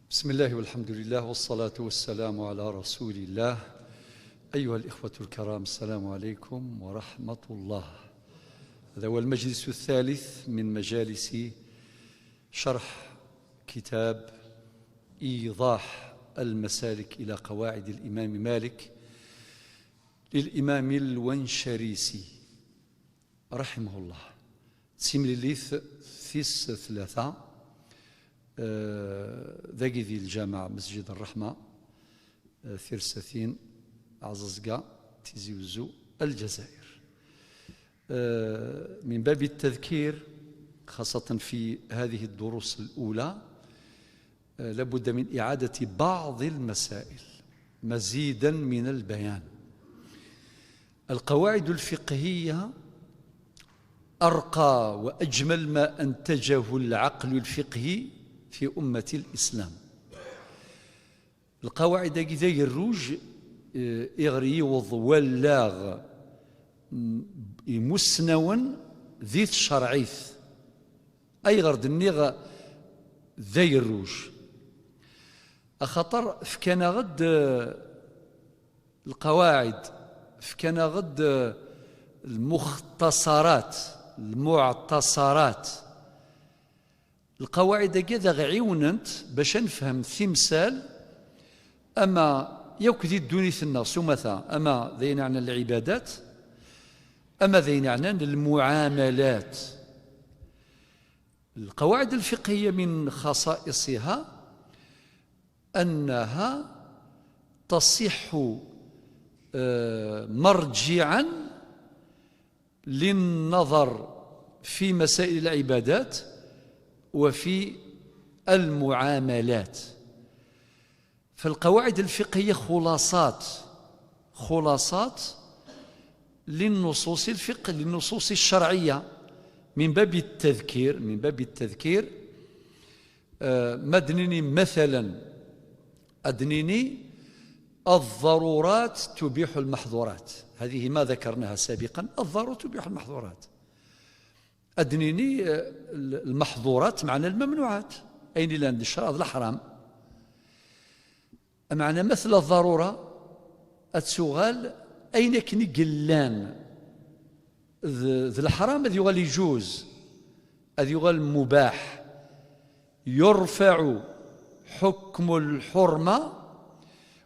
بسم الله والحمد لله والصلاة والسلام على رسول الله. أيها الإخوة الكرام، السلام عليكم ورحمة الله. هذا هو المجلس الثالث من مجالس شرح كتاب إيضاح المسالك إلى قواعد الإمام مالك للإمام الونشريسي رحمه الله. تسمليليث ثيس ثلاثة ذاكي ذي الجامع مسجد الرحمة، ثيرساثين عززقا تيزي وزو الجزائر. من باب التذكير خاصة في هذه الدروس الأولى، لابد من إعادة بعض المسائل مزيدا من البيان. القواعد الفقهية أرقى وأجمل ما أنتجه العقل الفقهي في أمة الإسلام. القواعد ذي الروج إغري ولاغ يمسنون ذي الشرعيث أي غرد النغ ذي الروج أخطر فكان غد القواعد، فكان غد المختصرات المعتصرات. القواعد كذا غعيوننت باش نفهم ثمثال أما يوكدي الدونيث سمثا، أما ذين عن العبادات، أما ذين عن المعاملات. القواعد الفقهية من خصائصها أنها تصح مرجعا للنظر في مسائل العبادات وفي المعاملات. فالقواعد الفقهية خلاصات للنصوص الفقه، للنصوص الشرعية. من باب التذكير، مدنيني مثلا أدنيني الضرورات تبيح المحظورات، هذه ما ذكرناها سابقا، الضرورات تبيح المحظورات. أدنيني المحظورات معنى الممنوعات، أين لأن الشرع الحرام معنى مثل الضرورة التسوغال أين كني قلان ذي الحرام ذي يغال يجوز، ذي يغال مباح. يرفع حكم الحرمة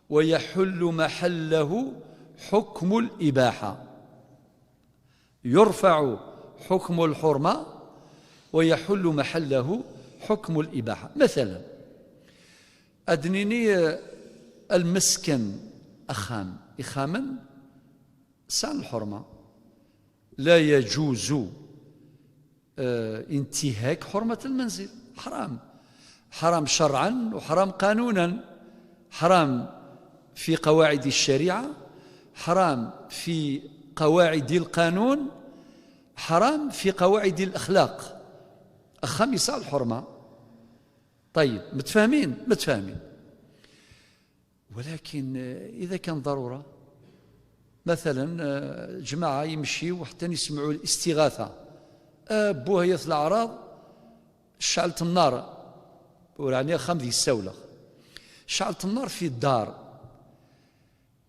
ويحل محله حكم الإباحة. يرفع حكم الحرمة ويحل محله حكم الإباحة. مثلا أدنيني المسكن أخام إخاما سان الحرمة، لا يجوز انتهاك حرمة المنزل، حرام، حرام شرعا وحرام قانونا، حرام في قواعد الشريعة، حرام في قواعد القانون، حرام في قواعد الأخلاق. الخامسة الحرمة. طيب متفاهمين؟ متفاهمين. ولكن إذا كان ضرورة، مثلا جماعة يمشيوا حتى يسمعوا الاستغاثة، أبوها هي الأعراض شعلت النار، يعني خمذي السولة شعلت النار في الدار،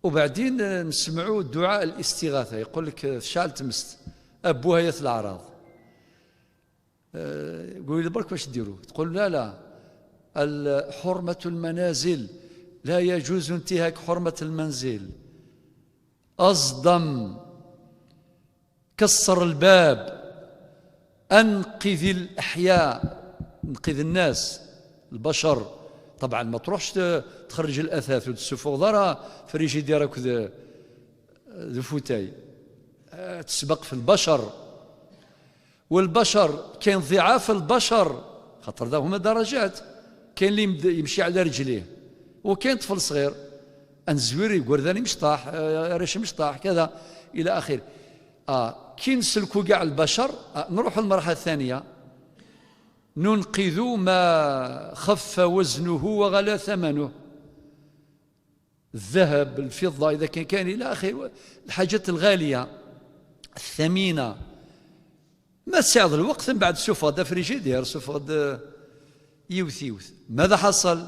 وبعدين نسمعوا دعاء الاستغاثة يقول لك شعلت مست أبوها هي الأعراض. قولي لي برك واش ديروا؟ تقول لا لا، حرمة المنازل، لا يجوز انتهاك حرمة المنزل. أصدم، كسر الباب، أنقذ الأحياء، انقذ الناس البشر. طبعا ما تروحش تخرج الأثاث وتسفو ضرا فريجي ديالك ذو فوتاي، تسبق في البشر. والبشر كاين ضعاف البشر، خاطر ذا هما درجات، كاين اللي يمشي على رجليه، وكاين طفل صغير انزويري قرداني مشطاح ريش مشطاح كذا الى اخره. كي نسلكوا كاع البشر، نروحوا للمرحله الثانيه، ننقذ ما خف وزنه وغلا ثمنه، الذهب الفضه اذا كان الى اخره، الحاجات الغاليه الثمينه. ما تساعد الوقت من بعد سوف غدا فريجيدير سوف غدا يوث يوث. ماذا حصل؟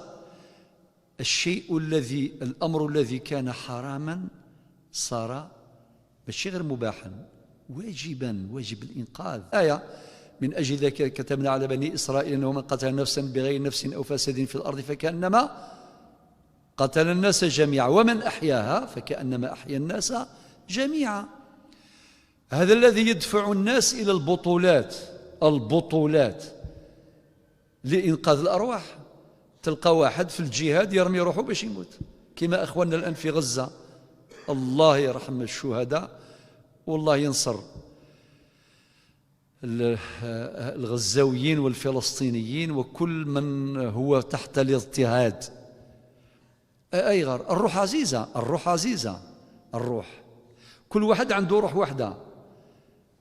الشيء الذي، الأمر الذي كان حراما صار ماشي غير مباحا، واجبا، واجب الإنقاذ. آية من أجل ذلك كتبنا على بني إسرائيل أنه من قتل نفسا بغير نفس أو فساد في الأرض فكأنما قتل الناس جميعا، ومن أحياها فكأنما أحيا الناس جميعا. هذا الذي يدفع الناس إلى البطولات، البطولات لإنقاذ الأرواح. تلقى واحد في الجهاد يرمي روحه باش يموت، كما أخواننا الآن في غزة، الله يرحم الشهداء والله ينصر الغزاويين والفلسطينيين وكل من هو تحت الاضطهاد. أي غر، الروح عزيزة، الروح عزيزة، الروح كل واحد عنده روح واحدة،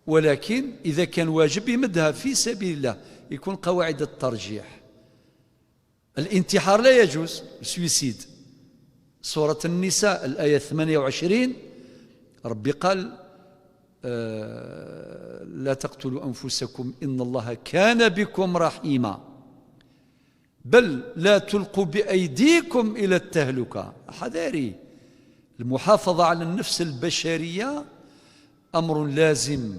ولكن إذا كان واجب يمدها في سبيل الله. يكون قواعد الترجيح. الانتحار لا يجوز، السويسيد. سورة النساء الآية 28 ربي قال لا تقتلوا أنفسكم إن الله كان بكم رحيما، بل لا تلقوا بأيديكم إلى التهلكة. حذاري، المحافظة على النفس البشرية أمر لازم.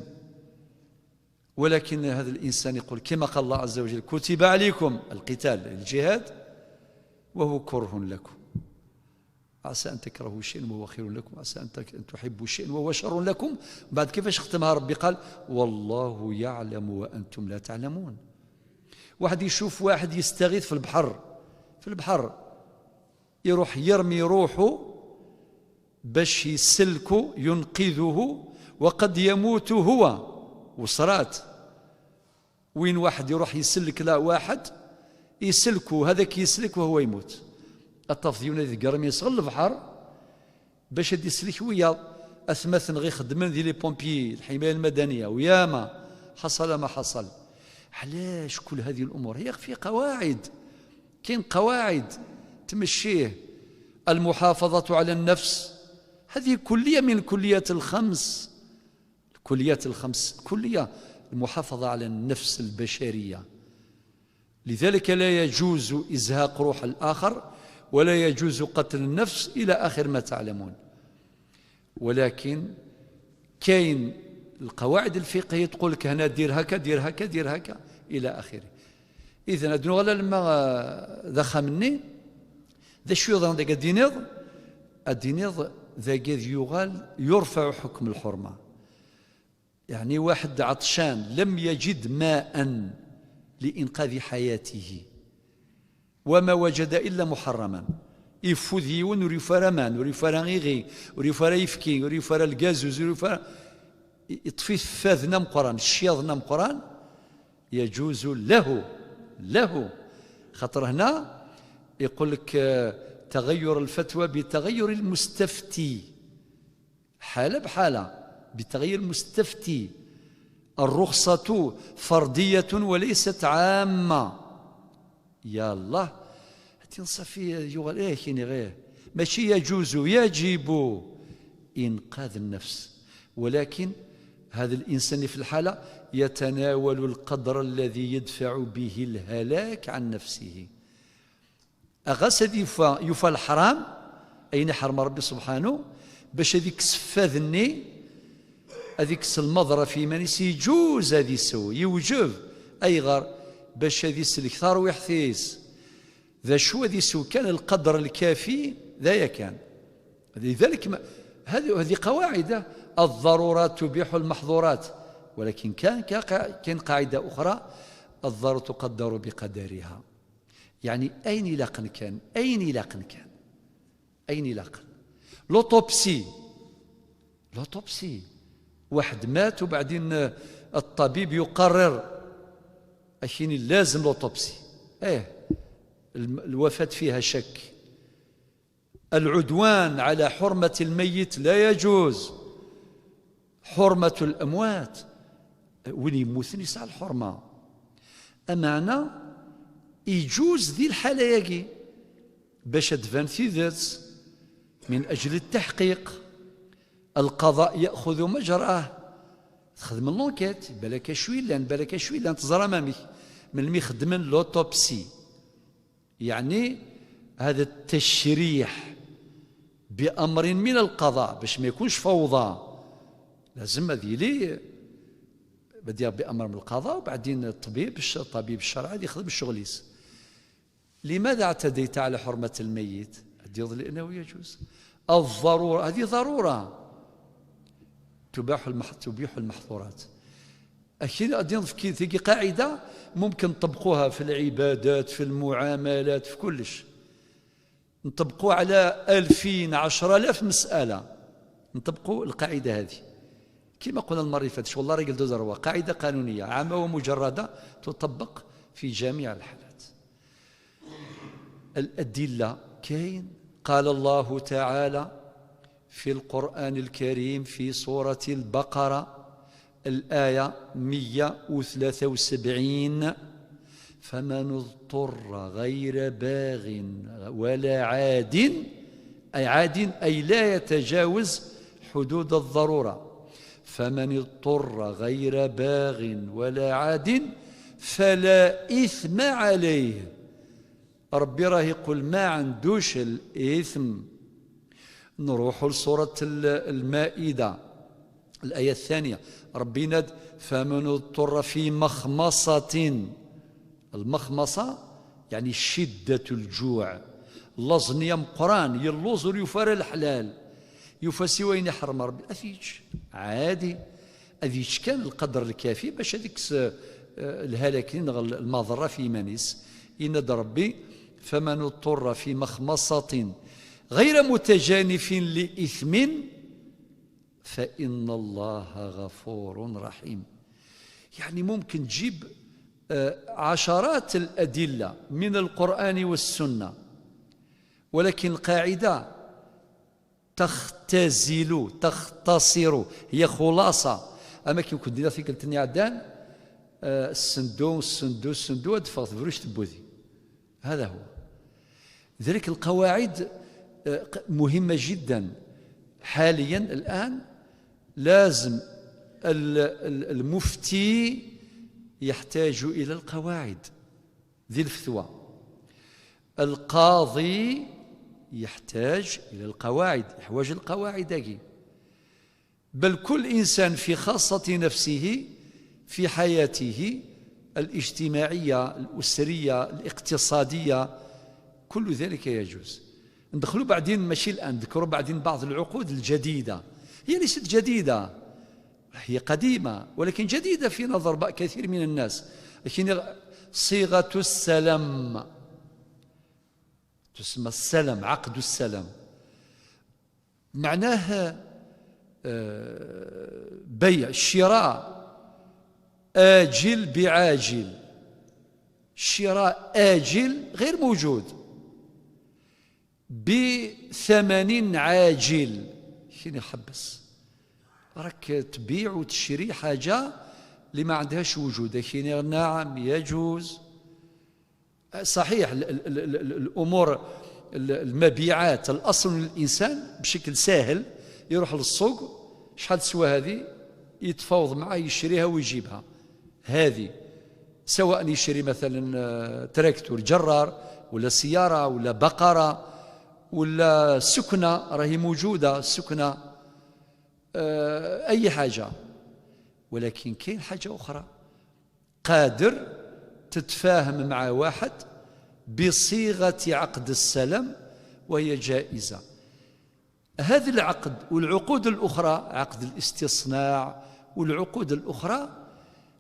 ولكن هذا الإنسان يقول كما قال الله عز وجل كتب عليكم القتال، الجهاد، وهو كره لكم، عسى أن تكرهوا شيئا وهو خير لكم، عسى أن تحبوا شيئا وهو شر لكم. بعد كيفاش ختمها ربي؟ قال والله يعلم وأنتم لا تعلمون. واحد يشوف واحد يستغيث في البحر، في البحر يروح يرمي روحه باش يسلكه ينقذه، وقد يموت هو. وصرات وين واحد يروح يسلك لا واحد يسلكه، هذاك يسلك وهو يموت. الطفيون ذي قرم يصغر البحر باش يسلك ويا أثمثن غير خدمن ذي les pompiers الحماية المدنية، وياما حصل ما حصل. علاش كل هذه الأمور؟ هي في قواعد، كاين قواعد تمشيه. المحافظة على النفس هذه كلية من الكليات الخمس، الكليات الخمس كلية المحافظة على النفس البشرية. لذلك لا يجوز إزهاق روح الآخر، ولا يجوز قتل النفس إلى آخر ما تعلمون. ولكن كاين القواعد الفقهية تقول لك هنا دير هكا دير هكا دير هكا إلى آخره. إذن أدنو غلا لما ذا خمني ذا شو يظن ذاك الدينيض، الدينيض ذاك يغال يرفع حكم الحرمة. يعني واحد عطشان لم يجد ماء لإنقاذ حياته وما وجد إلا محرما، يفوذ وريفارا مان وريفارا غيغي وريفارا يفكي وريفارا الكازوز وريفارا يطفي فاذنا مقران الشياضنا مقران، يجوز له له. خاطر هنا يقول لك تغير الفتوى بتغير المستفتي، حالة بحالة بتغيير المستفتي. الرخصة فردية وليست عامة. يا الله تنصفي يغال ايه كاين غير ماشي يجوز، يجب إنقاذ النفس، ولكن هذا الإنسان في الحالة يتناول القدر الذي يدفع به الهلاك عن نفسه. أغاس يفا الحرام أين حرم ربي سبحانه باش هذيك سفاذني هذيك المضرة في مانيس يجوز هذه سو يوجب أي غار باش هذه سلك ثار ويحثيس ذا شو هذه سو كان القدر الكافي ذا كان. لذلك هذه قواعد الضرورات تبيح المحظورات، ولكن كان قاعدة أخرى الضرورة تقدر بقدرها. يعني أين لاقن كان، أين لاقن كان، أين لاقن. l'autopsie، l'autopsie واحد مات وبعدين الطبيب يقرر أشيني لازم l'autopsie. إيه الوفاة فيها شك. العدوان على حرمة الميت لا يجوز. حرمة الأموات وين يموت يسعى الحرمة. أمانة يجوز ذي الحالة ياكي باش تفان في ذات من أجل التحقيق. القضاء يأخذ مجراه، تخدم l'enquête بالك شوي لان بالك شوي لان تزرى مامي من المي خدمن l'autopsie، يعني هذا التشريح بأمر من القضاء باش ما يكونش فوضى. لازم هذه لي بدي بأمر من القضاء، وبعدين الطبيب الشرعي يخدم الشغليس. لماذا اعتديت على حرمة الميت؟ لأنه يجوز. الضرورة، هذه ضرورة تبيح المحظورات. أكيد في قاعدة ممكن نطبقوها في العبادات، في المعاملات، في كلش. نطبقوا على 2000 10,000 مسألة، نطبقوا القاعدة هذه كما قلنا المرة اللي فاتت. والله رجل دوزروا قاعدة قانونية عامة ومجردة تطبق في جميع الحالات. الأدلة كاين، قال الله تعالى في القرآن الكريم في سورة البقرة الآية 173: فمن اضطر غير باغ ولا عاد، أي عاد أي لا يتجاوز حدود الضرورة، فمن اضطر غير باغ ولا عاد فلا إثم عليه. ربي راه يقول ما عندوش الإثم. نروح لسورة المائدة الآية الثانية، ربي ند فمن اضطر في مخمصة. المخمصة يعني شدة الجوع، لزنية مقران يلوز يفار الحلال يفاسي وين يحرم ربي أثيج عادي، أثيج كان القدر الكافي باش هذيك الهلاكين المضرة في مانيس. إن ربي فمن اضطر في مخمصة غير متجانف لإثم فإن الله غفور رحيم. يعني ممكن تجيب عشرات الأدلة من القرآن والسنة، ولكن القاعدة تختزل تختصر، هي خلاصة. أما كي كنت دينا في قلتني عدان السندو السندو السندو دفغت فروش تبوذي، هذا هو. لذلك القواعد مهمة جدا. حاليا الآن لازم المفتي يحتاج إلى القواعد ذي الفتوى، القاضي يحتاج إلى القواعد، يحتاج القواعد هذه. بل كل إنسان في خاصة نفسه في حياته الاجتماعية الأسرية الاقتصادية كل ذلك يجوز. ندخلوا بعدين، ماشي الآن، نذكروا بعدين بعض العقود الجديدة. هي ليست جديدة، هي قديمة ولكن جديدة في نظر كثير من الناس. لكن صيغة السلم تسمى السلم، عقد السلم، معناه بيع شراء آجل بعاجل، شراء آجل غير موجود بثمن عاجل. شنو يحبس؟ راك تبيع وتشري حاجة اللي ما عندهاش وجود. لكن نعم يجوز، صحيح الأمور المبيعات، الأصل الإنسان بشكل سهل يروح للسوق، شحال تسوى هذه، يتفاوض معاه يشريها ويجيبها هذه، سواء يشري مثلا تراكتور جرار ولا سيارة ولا بقرة ولا سكنة راهي موجودة السكنة، أي حاجة. ولكن كاين حاجة أخرى، قادر تتفاهم مع واحد بصيغة عقد السلم وهي جائزة. هذا العقد والعقود الأخرى، عقد الاستصناع والعقود الأخرى،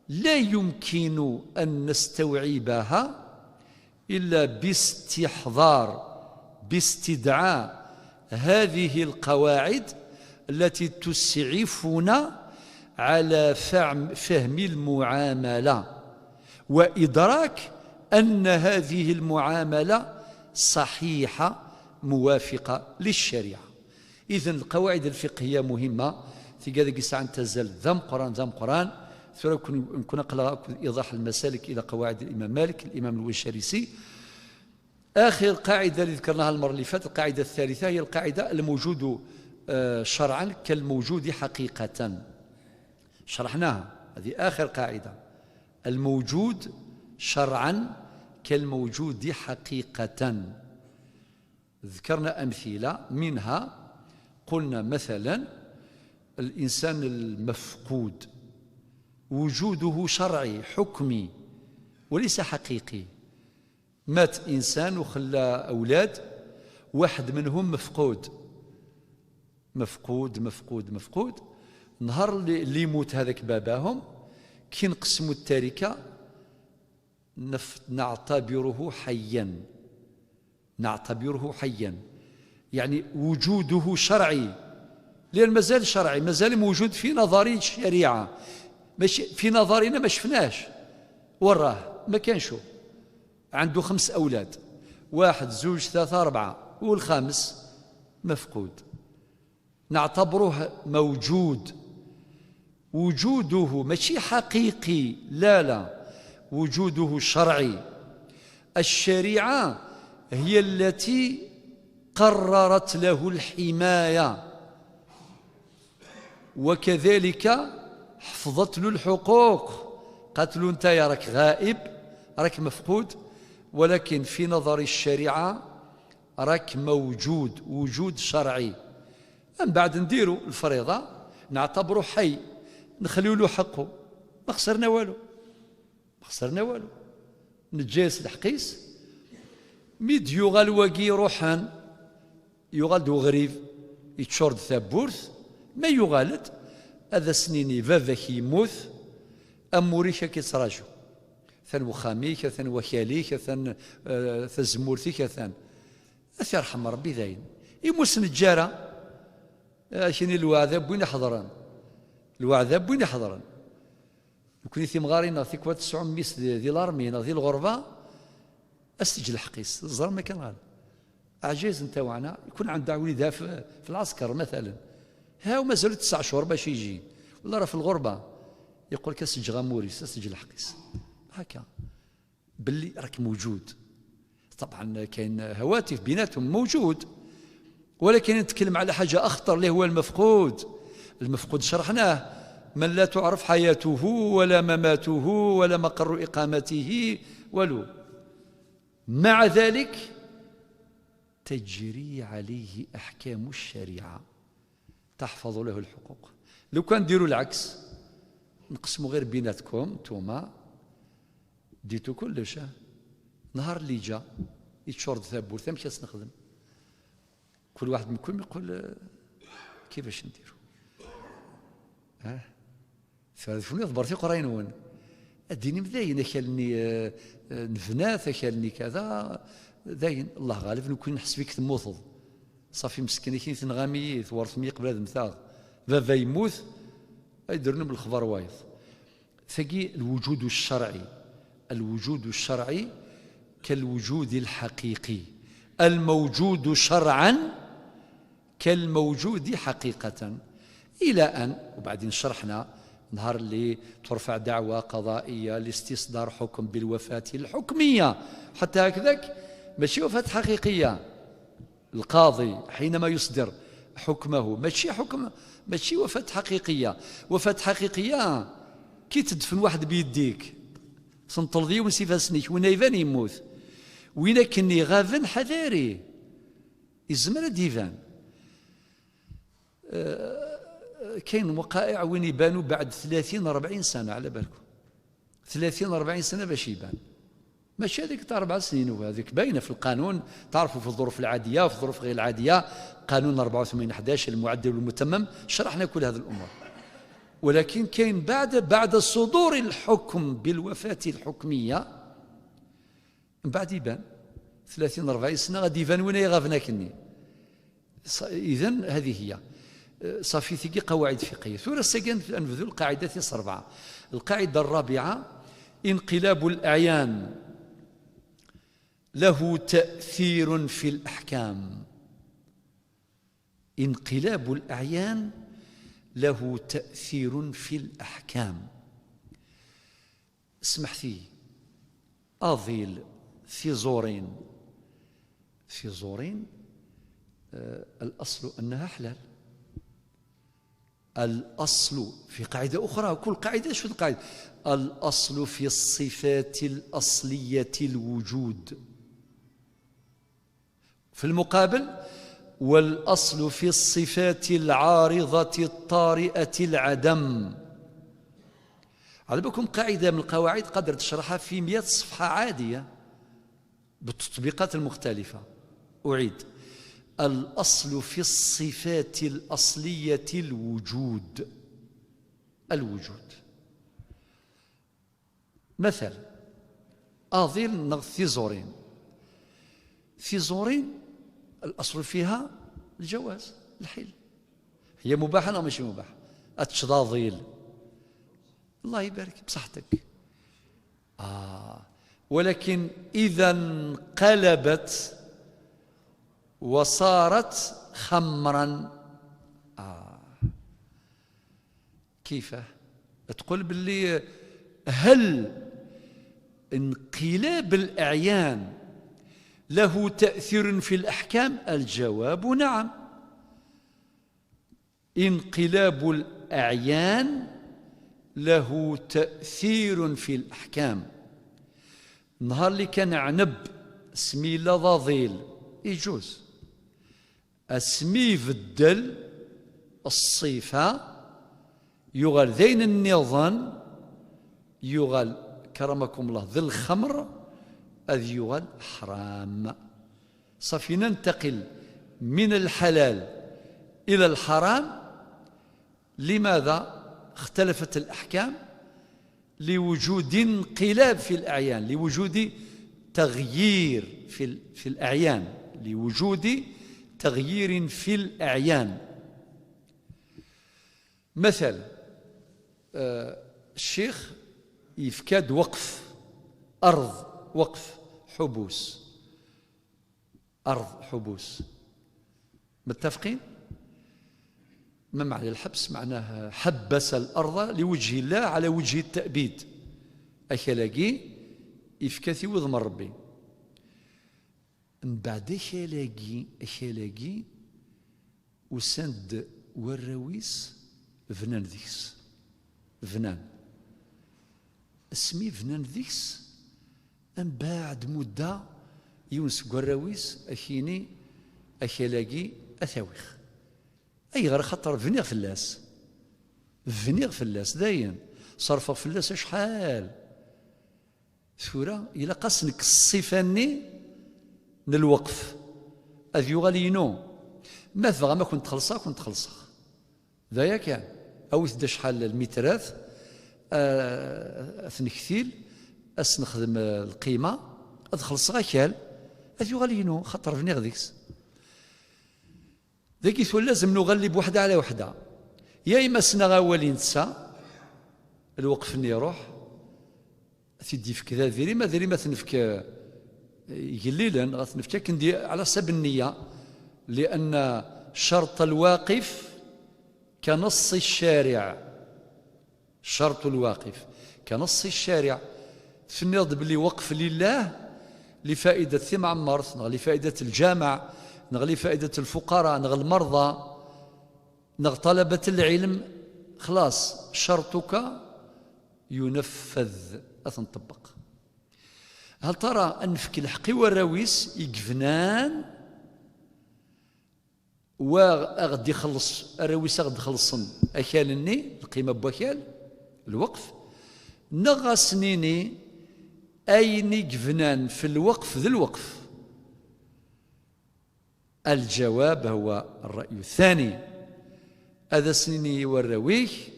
لا يمكن أن نستوعبها إلا باستحضار، باستدعاء هذه القواعد التي تسعفنا على فهم المعاملة وإدراك أن هذه المعاملة صحيحة موافقة للشريعة. إذن القواعد الفقهية مهمة في كذا ساعة تزال ذم قرآن ذم قرآن. نكون نقرأ إيضاح المسالك إلى قواعد الإمام مالك، الإمام الوشريسي. آخر قاعدة اللي ذكرناها المرة اللي فاتت، القاعدة الثالثة، هي القاعدة الموجود شرعا كالموجود حقيقة. شرحناها، هذه آخر قاعدة، الموجود شرعا كالموجود حقيقة. ذكرنا أمثلة منها، قلنا مثلا الإنسان المفقود وجوده شرعي حكمي وليس حقيقي. مات إنسان وخلى أولاد، واحد منهم مفقود مفقود مفقود مفقود. نهار اللي يموت هذاك باباهم كي نقسموا التركة نعتبره حيا، نعتبره حيا، يعني وجوده شرعي، لأن مازال شرعي، مازال موجود في نظرية الشريعة، ماشي في نظرنا ما شفناش وراه، ما كانشو. عنده 5 أولاد، 1 2 3 4، والخامس مفقود، نعتبره موجود. وجوده ماشي حقيقي، لا لا، وجوده شرعي. الشريعة هي التي قررت له الحماية، وكذلك حفظت له الحقوق. قالت له انت يا راك غائب، راك مفقود، ولكن في نظر الشريعة راك موجود، وجود شرعي. من بعد نديروا الفريضة، نعتبره حي، نخليو له حقه، ما خسرنا والو، ما خسرنا والو. نتجاس الحقيس ميد يغال واقي روحان، يغال دو غريب يتشورد ثابورث، ما يغالد هذا سنيني فافاك يموت، أموريك كيتراجو ثان وخاميك ثان وكاليك ثان ثزمورتيك ثان يرحم ربي ذاين يموس نجارة. شني الوعذاب وين حضران، الوعذاب وين حضران. كوني ثمغارينا في كوات تسعون ميس دي لارمي دي الغربة استجل حقيس الزر ما كان غالي. عجيز نتاوعنا يكون عندها وليدها في العسكر مثلا، ها ومازال 9 شهور باش يجي، ولا راه في الغربة يقول لك اسجل غاموريس اسجل حقيس هكا باللي راك موجود. طبعا كاين هواتف بيناتهم موجود، ولكن نتكلم على حاجة أخطر اللي هو المفقود. المفقود شرحناه، من لا تعرف حياته ولا مماته ولا مقر إقامته ولو. مع ذلك تجري عليه أحكام الشريعة، تحفظ له الحقوق. لو كان ديروا العكس، نقسموا غير بيناتكم نتوما ديتو كلش، نهار اللي جا يتشورد ثابور ثم كاس نخدم، كل واحد منكم يقول كيفاش نديرو. ها فني ضبرتي قراينون اديني مذاين اكلني نفنات اكلني كذا ذاين الله غالب نكون نحس بك تموتض صافي مسكين كي تنغامي ثورثمي قبل هذا مثاغ بابا يموت يدرنا بالخبر وايض. ثقي الوجود الشرعي، الوجود الشرعي كالوجود الحقيقي، الموجود شرعا كالموجود حقيقة. إلى أن وبعدين شرحنا نهار اللي ترفع دعوى قضائية لاستصدار حكم بالوفاة الحكمية، حتى هكذاك ماشي وفاة حقيقية. القاضي حينما يصدر حكمه ماشي حكم، ماشي وفاة حقيقية. وفاة حقيقية كي تدفن واحد بيديك سنطلضي ونسيفها سنيك وين يبان يموت، وين كني غافن حذاري الزمر ديفان. كاين وقائع وين يبانوا بعد 30 40 سنة، على بالكم 30 40 سنة باش يبان، ماشي هذيك تاع 4 سنين، وهذيك باينة في القانون، تعرفوا في الظروف العادية وفي الظروف غير العادية، قانون 84 11 المعدل والمتمم شرحنا كل هذه الأمور. ولكن كاين بعد صدور الحكم بالوفاة الحكمية من بعد يبان 30 40 سنة غادي يبان وين يغافنا كني. إذن هذه هي صافي ثقي قواعد فقهية. ثورة سكن نبذل القاعدة 4. القاعدة الرابعة انقلاب الأعيان له تأثير في الأحكام. انقلاب الأعيان له تأثير في الأحكام. اسمحتي أضيل في زورين، في زورين الأصل أنها حلال. الأصل في قاعدة أخرى، كل قاعدة شو القاعدة؟ الأصل في الصفات الأصلية الوجود، في المقابل والأصل في الصفات العارضة الطارئة العدم. على بالكم قاعدة من القواعد قدر تشرحها في 100 صفحة عادية بالتطبيقات المختلفة. أعيد: الأصل في الصفات الأصلية الوجود. الوجود. مثلا أظل نغ ثيزورين، ثيزورين الأصل فيها الجواز، الحل، هي مباحة ولا ماشي مباحة؟ أتشضاضيل، الله يبارك بصحتك. ولكن إذا انقلبت وصارت خمرا، كيف تقول باللي هل انقلاب الأعيان له تأثير في الأحكام؟ الجواب نعم. انقلاب الأعيان له تأثير في الأحكام. نهار اللي كان عنب سمي لا ضضيل يجوز، اسمي بدل الصفة يغال ذين النظام، يغال كرمكم الله ذي الخمر، أذ يغال حرام. صافي ننتقل من الحلال إلى الحرام. لماذا اختلفت الأحكام؟ لوجود انقلاب في الأعيان، لوجود تغيير في الأعيان، لوجود تغيير في الأعيان. مثلا الشيخ يفكاد وقف أرض، وقف حبوس، أرض حبوس، متفقين؟ ما معنى الحبس؟ معناه حبس الأرض لوجه الله على وجه التأبيد. أكلاقي يفكاثي وضم ربي. من بعد أكلاقي وسند والرويس فنان ذيكس، فنان اسمي فنان ذيكس. من بعد مدة يونس والرويس أخيني أكلاقي أثاويخ أي غير خطر فنيغ فلاس، فنيغ فلاس داين صرفه فلاس شحال ثورة إلا قاسنك الصفاني نالوقف أذ يغالينو ما تبغى ما كنت خلصها كنت خلصها ذايا كان أو تدا شحال المترات أثنكثيل أسنخدم القيمة أدخلص غاكال أذ يغالينو خطر فنيغ ذيكس. ذاك يثول لازم نغلب وحدة على وحدة، يا إما سنا غاولي نتسا الوقف ني يروح تيدي في كذا ذيري ما ذيري ما تنفك يقليلا غتنفك كندي على حسب النية، لأن شرط الواقف كنص الشارع، شرط الواقف كنص الشارع. تفنيض بلي وقف لله لفائدة ثم عمرت، لفائدة الجامع، نغلي فائدة الفقراء، نغل المرضى، نغ طلبة العلم، خلاص شرطك ينفذ أثنطبق. هل ترى أن في الحقي والرويس يقفنان وأغدي يخلص الرويس أغدي خلصن أكالني القيمة بوكال الوقف نغسنيني أين يقفنان في الوقف ذي الوقف؟ الجواب هو الرأي الثاني. هذا سنيني والرويك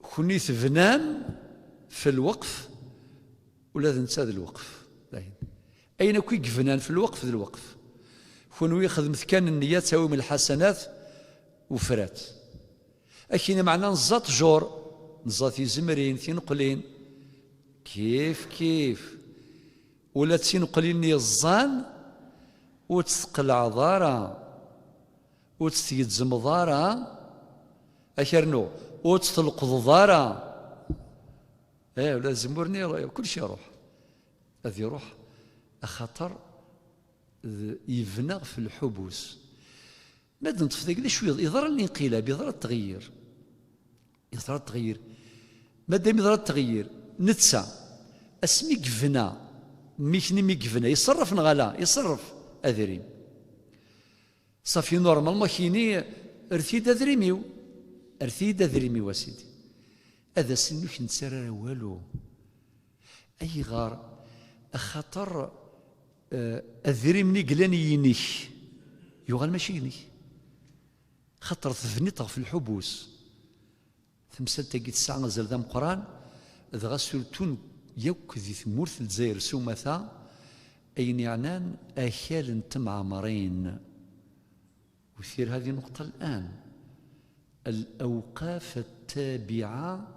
خنيث فنان في الوقف ولا ننسى ذا الوقف. أين كي فنان في الوقف ذا الوقف خنوي خدمت كان النية تساوي من الحسنات وفرات. أكينا معنا نزات جور نزات زمرين تينقلين كيف كيف ولا تينقلين الزان وتثقل عذارة وتستيد ضارة أكرنو وتطلق ضارة. إيه ولا زمورني كل شيء يروح هذا يروح خطر يفنغ في الحبوس. ما نطفي كذا شوية يضر الانقلاب، يضر التغيير، يضر التغيير. مادام يضر التغيير نتسى اسمي كفنا ميكني ميكفنا يصرف نغلا يصرف أذريم صافي normalement كيني ارثيد أذريميو ارثيد أذريميو أسيدي هذا سنوش نتسرر والو أي غار خاطر أذريمني قلاني ينيك يغال ماشي ينيك خاطر تفنيت في الحبوس تمثال تاكي تسعة زال ذا مقران ذغا سورتون يوك ذي ثمورث الجزائر سومثا أين يعنان أخال نتمعمرين. أثير هذه النقطة الآن، الأوقاف التابعة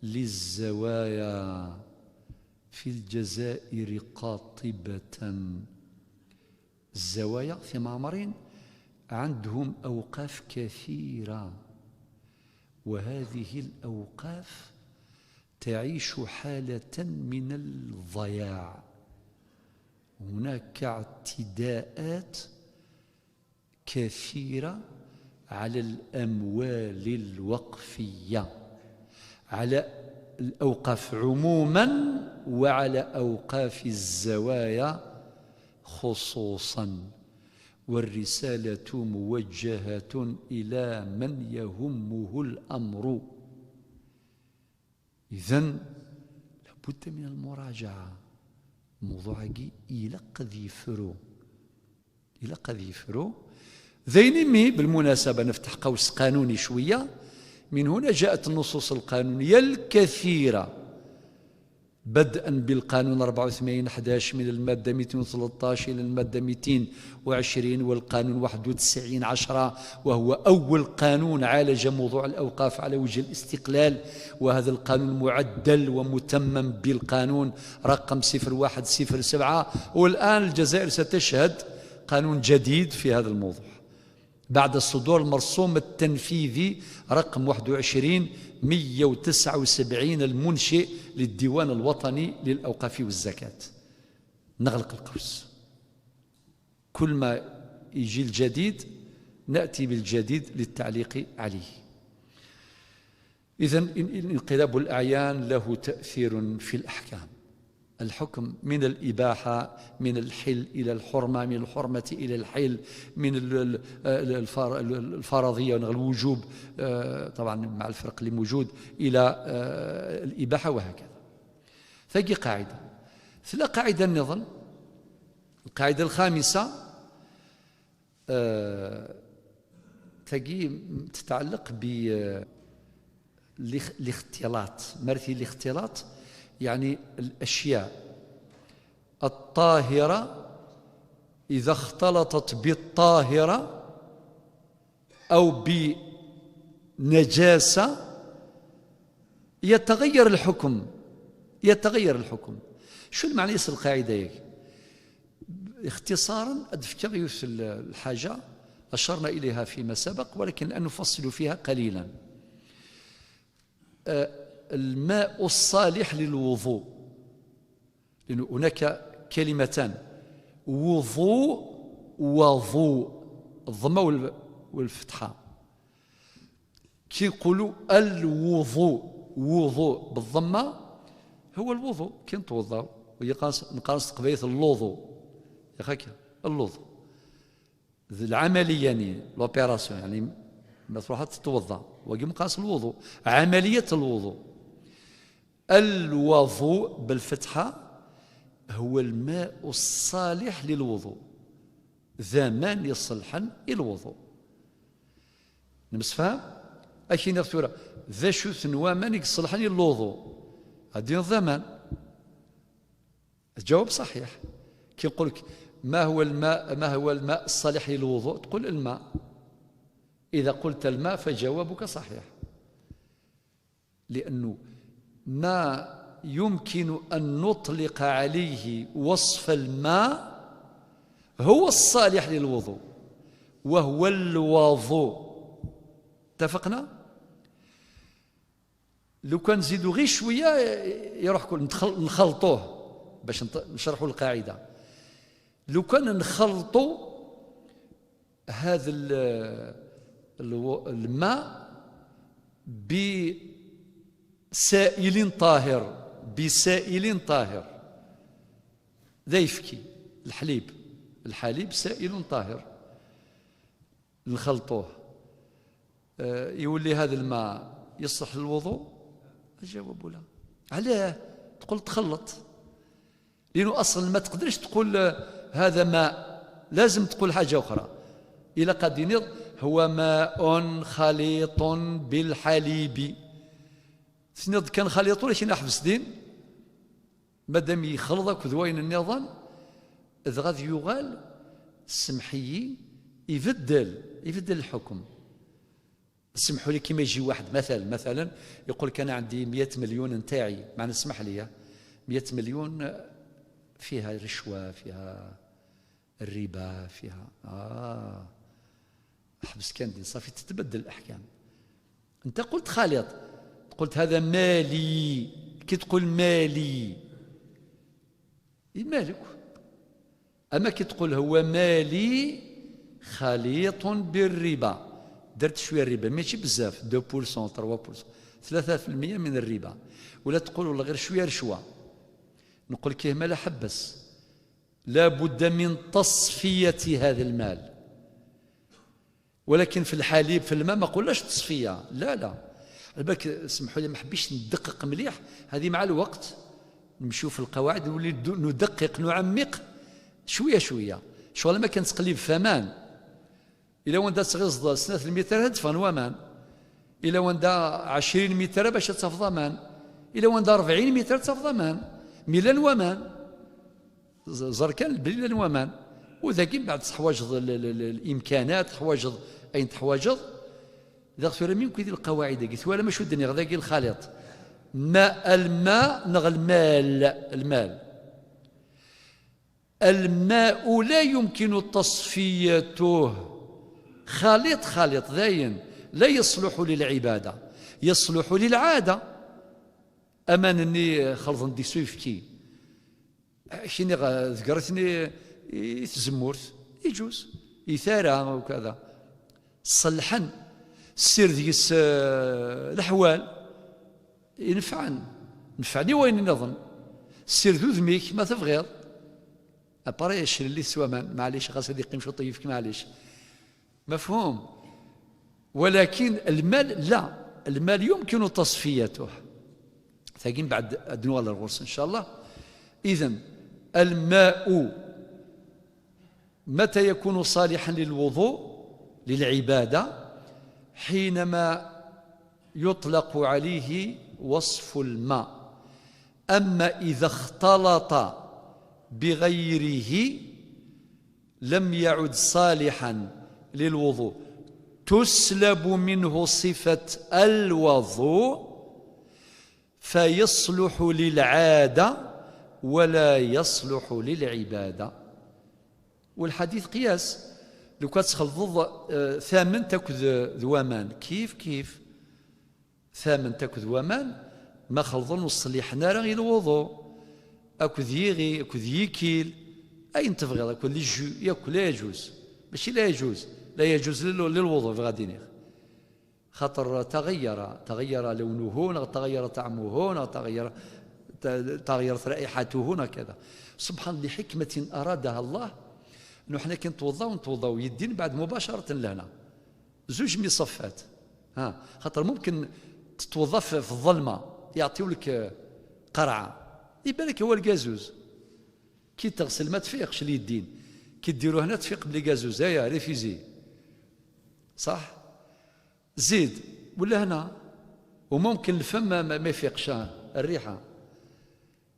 للزوايا في الجزائر قاطبة. الزوايا في معمرين عندهم أوقاف كثيرة، وهذه الأوقاف تعيش حالة من الضياع. هناك اعتداءات كثيرة على الأموال الوقفية، على الأوقاف عموما وعلى أوقاف الزوايا خصوصا. والرسالة موجهة إلى من يهمه الأمر. إذن لابد من المراجعة. الموضوع إلى قد يفرو، إلى قد يفرو. ذينمي بالمناسبة نفتح قوس قانوني شوية. من هنا جاءت النصوص القانونية الكثيرة، بدءا بالقانون 84-11 من المادة 213 إلى المادة 220، والقانون 91-10 وهو أول قانون عالج موضوع الأوقاف على وجه الاستقلال، وهذا القانون معدل ومتمم بالقانون رقم 0107. والآن الجزائر ستشهد قانون جديد في هذا الموضوع بعد صدور المرسوم التنفيذي رقم 21-179 المنشئ للديوان الوطني للأوقاف والزكاة. نغلق القوس. كل ما يجي الجديد نأتي بالجديد للتعليق عليه. إذن انقلاب الأعيان له تأثير في الأحكام. الحكم من الإباحة، من الحل إلى الحرمة، من الحرمة إلى الحل، من الفرضية الوجوب طبعا مع الفرق اللي موجود إلى الإباحة وهكذا. ثاني قاعدة، ثلاث قاعدة النظام. القاعدة الخامسة ثاني تتعلق بالاختلاط. مرثي الاختلاط يعني الأشياء الطاهرة إذا اختلطت بالطاهرة أو بنجاسة يتغير الحكم، يتغير الحكم. شو المعنى يصل القاعدة هيك؟ اختصارا أدفك الحاجة أشرنا إليها فيما سبق، ولكن الآن نفصل فيها قليلا. الماء الصالح للوضوء، لأن هناك كلمتان وضوء وضوء، الضمة والفتحة. كي يقولوا الوضوء، وضوء بالضمة هو الوضوء كي نتوضاو، نقارص قبيلة اللوضوء يا خاك اللوضوء العملية يعني l'opération، يعني ما تروح تتوضا وقي مقاس الوضوء، عملية الوضوء. الوضوء بالفتحة هو الماء الصالح للوضوء، ذامان يصلحن الوضوء. نمسفهم؟ أكي نغتورا ذا شو ثنوامان يصلحن الوضوء، هذه الضمان. الجواب صحيح. كي نقول لك ما هو الماء، ما هو الماء الصالح للوضوء؟ تقول الماء. إذا قلت الماء فجوابك صحيح، لأنه ما يمكن أن نطلق عليه وصف الماء هو الصالح للوضوء وهو الوضوء. اتفقنا؟ لو كان نزيدو غير شوية يروح كل نخلطوه باش نشرحوا القاعدة. لو كان نخلطوا هذا الماء بسائل طاهر، بسائل طاهر ذا يفكي الحليب، الحليب سائل طاهر، نخلطوه يولي هذا الماء يصلح للوضوء؟ الجواب لا. علاه؟ تقول تخلط، لأنه أصلا ما تقدرش تقول هذا ماء، لازم تقول حاجة أخرى. إلى قد ينض هو ماء خليط بالحليب، سنض كان خليط ولا شي نحبس دين، مادام يخلطك ذوين النظام إذ غادي يغال سمحيي يبدل الحكم. سمحوا لي كيما يجي واحد مثلا يقول كان عندي 100 مليون نتاعي، معنا اسمح لي 100 مليون فيها رشوة، فيها الربا، فيها حبس كان دين، صافي تتبدل الأحكام. أنت قلت خالط، قلت هذا مالي، كي تقول مالي مالك، أما كي تقول هو مالي خليط بالربا، درت شوية الربا ماشي بزاف، 2% 3% 3% من الربا، ولا تقول والله غير شوية رشوة، نقول كيه مالا حبس، لابد من تصفية هذا المال. ولكن في الحليب في الماء ما قولناش تصفية، لا لا. بالك اسمحوا لي ما حبيتش ندقق مليح هذه، مع الوقت نمشيو في القواعد نولي ندقق نعمق شوية شوية. شغل ما كنتقلب فمان، إلا وانت تغز سنة المتر هدفن ومان، إلا وانت 20 متر باش تفضى مان، إلا وانت 40 متر تفضى مان، ميلان ومان زركان بليلان ومان. وذاك بعد تحواجض الإمكانات، تحواجض أين تحواجض ذا غفر من كذي القواعد قلت ولا مش الدنيا غذاك الخليط ماء الماء نغ المال المال الماء لا يمكن تصفيته، خليط خليط ذاين لا يصلح للعبادة، يصلح للعادة. أمان أني خلط ندي سويفتي شيني ذكرتني تزمورت يجوز يثارى وكذا صلحا السير ديس الأحوال ينفعن نفعني وين نظن السير ذو ذميك ما تبغيض أباري يشري لي سوا معليش غاس هذه قيمة طيفك معليش مفهوم. ولكن المال لا، المال يمكن تصفيته ثاقين بعد أدنوال الغرس إن شاء الله. إذن الماء متى يكون صالحا للوضوء للعبادة؟ حينما يطلق عليه وصف الماء. أما إذا اختلط بغيره لم يعد صالحا للوضوء، تسلب منه صفة الوضوء فيصلح للعادة ولا يصلح للعبادة. والحديث قياس، لو كان تخلط ثامن تاكل ذوامان كيف كيف ثامن تاكل ذوامان ما خلطن وصلي حنا راه غير الوضوء اكو ذيغي اكو ذيكيل اين تبغي اكو لي جو ياكل لا يجوز، ماشي لا يجوز، لا يجوز للوضوء في غادي خاطر تغير لونه، تغير طعمه، تغيرت رائحته كذا. سبحان لحكمة أرادها الله انه حنا كي نتوضاو نتوضاو يدين بعد مباشرة لهنا زوج مصفات، ها خاطر ممكن تتوضا في الظلمة يعطيو لك قرعة يبان لك هو الكازوز، كي تغسل ما تفيقش اليدين، كي ديرو هنا تفيق بلي كازوز هيا ريفيزي صح زيد ولا هنا، وممكن الفم ما يفيقش الريحة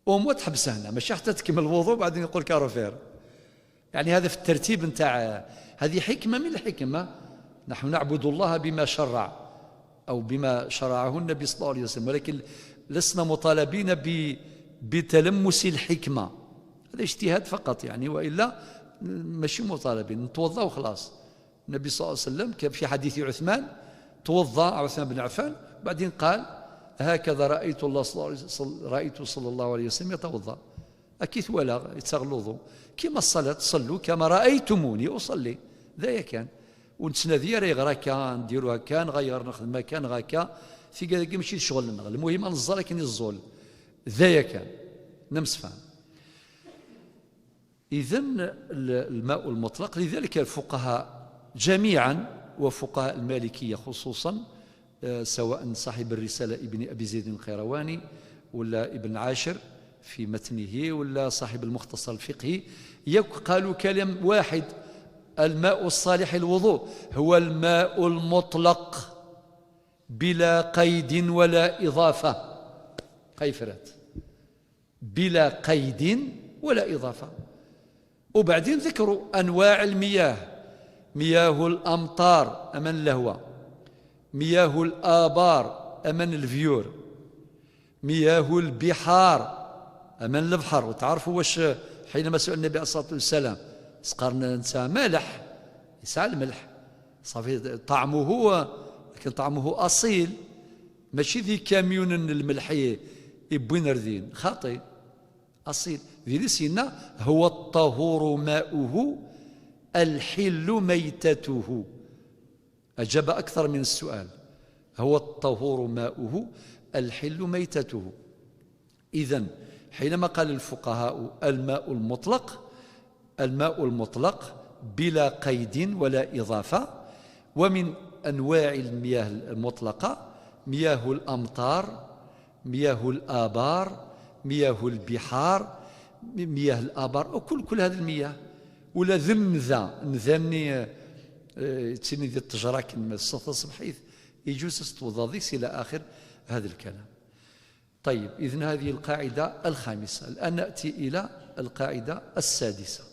ومو تحبس هنا ماشي حتى تكمل الوضوء بعدين يقول كاروفير. يعني هذا في الترتيب نتاع هذه حكمة من الحكمة، نحن نعبد الله بما شرع أو بما شرعه النبي صلى الله عليه وسلم، ولكن لسنا مطالبين بتلمس الحكمة، هذا اجتهاد فقط يعني، وإلا ماشي مطالبين نتوضأ وخلاص. النبي صلى الله عليه وسلم في حديث عثمان توضأ عثمان بن عفان بعدين قال هكذا رأيت الله رأيت صلى الله عليه وسلم يتوضأ، أكيد ولا يتغلظوا كما الصلاة صلوا كما رأيتموني أصلي ذا كان ونتسنى راه غير هكا نديرو هكا نغير نخدم هكا هكا في كذا ماشي شغلنا، المهم نزال لكن الزول ذا كان نمسفان. إذن الماء المطلق، لذلك الفقهاء جميعا وفقهاء المالكية خصوصا، سواء صاحب الرسالة ابن أبي زيد القيرواني ولا ابن عاشر في متنه ولا صاحب المختصر الفقهي، قالوا كلام واحد: الماء الصالح للوضوء هو الماء المطلق بلا قيد ولا إضافة. قيفرات بلا قيد ولا إضافة. وبعدين ذكروا أنواع المياه: مياه الأمطار أمن الهواء، مياه الآبار أمن الفيور، مياه البحار أمن البحر. وتعرفوا واش حينما سأل النبي عليه الصلاة والسلام سقرنا نسى مالح، يسعى الملح صافي طعمه، لكن طعمه أصيل، ماشي ذي كاميون الملح يبوين ردين خاطئ، أصيل. ذي سينا هو الطهور ماؤه الحل ميتته. أجاب أكثر من السؤال، هو الطهور ماؤه الحل ميتته. إذن حينما قال الفقهاء الماء المطلق، الماء المطلق بلا قيد ولا إضافة. ومن أنواع المياه المطلقة مياه الأمطار، مياه الآبار، مياه البحار، مياه الآبار، وكل كل هذه المياه. ولا ذمذا نذني تسني ذي التجرة الصوت بحيث يجوز توضى إلى آخر هذا الكلام. طيب، إذن هذه القاعدة الخامسة. الآن نأتي إلى القاعدة السادسة: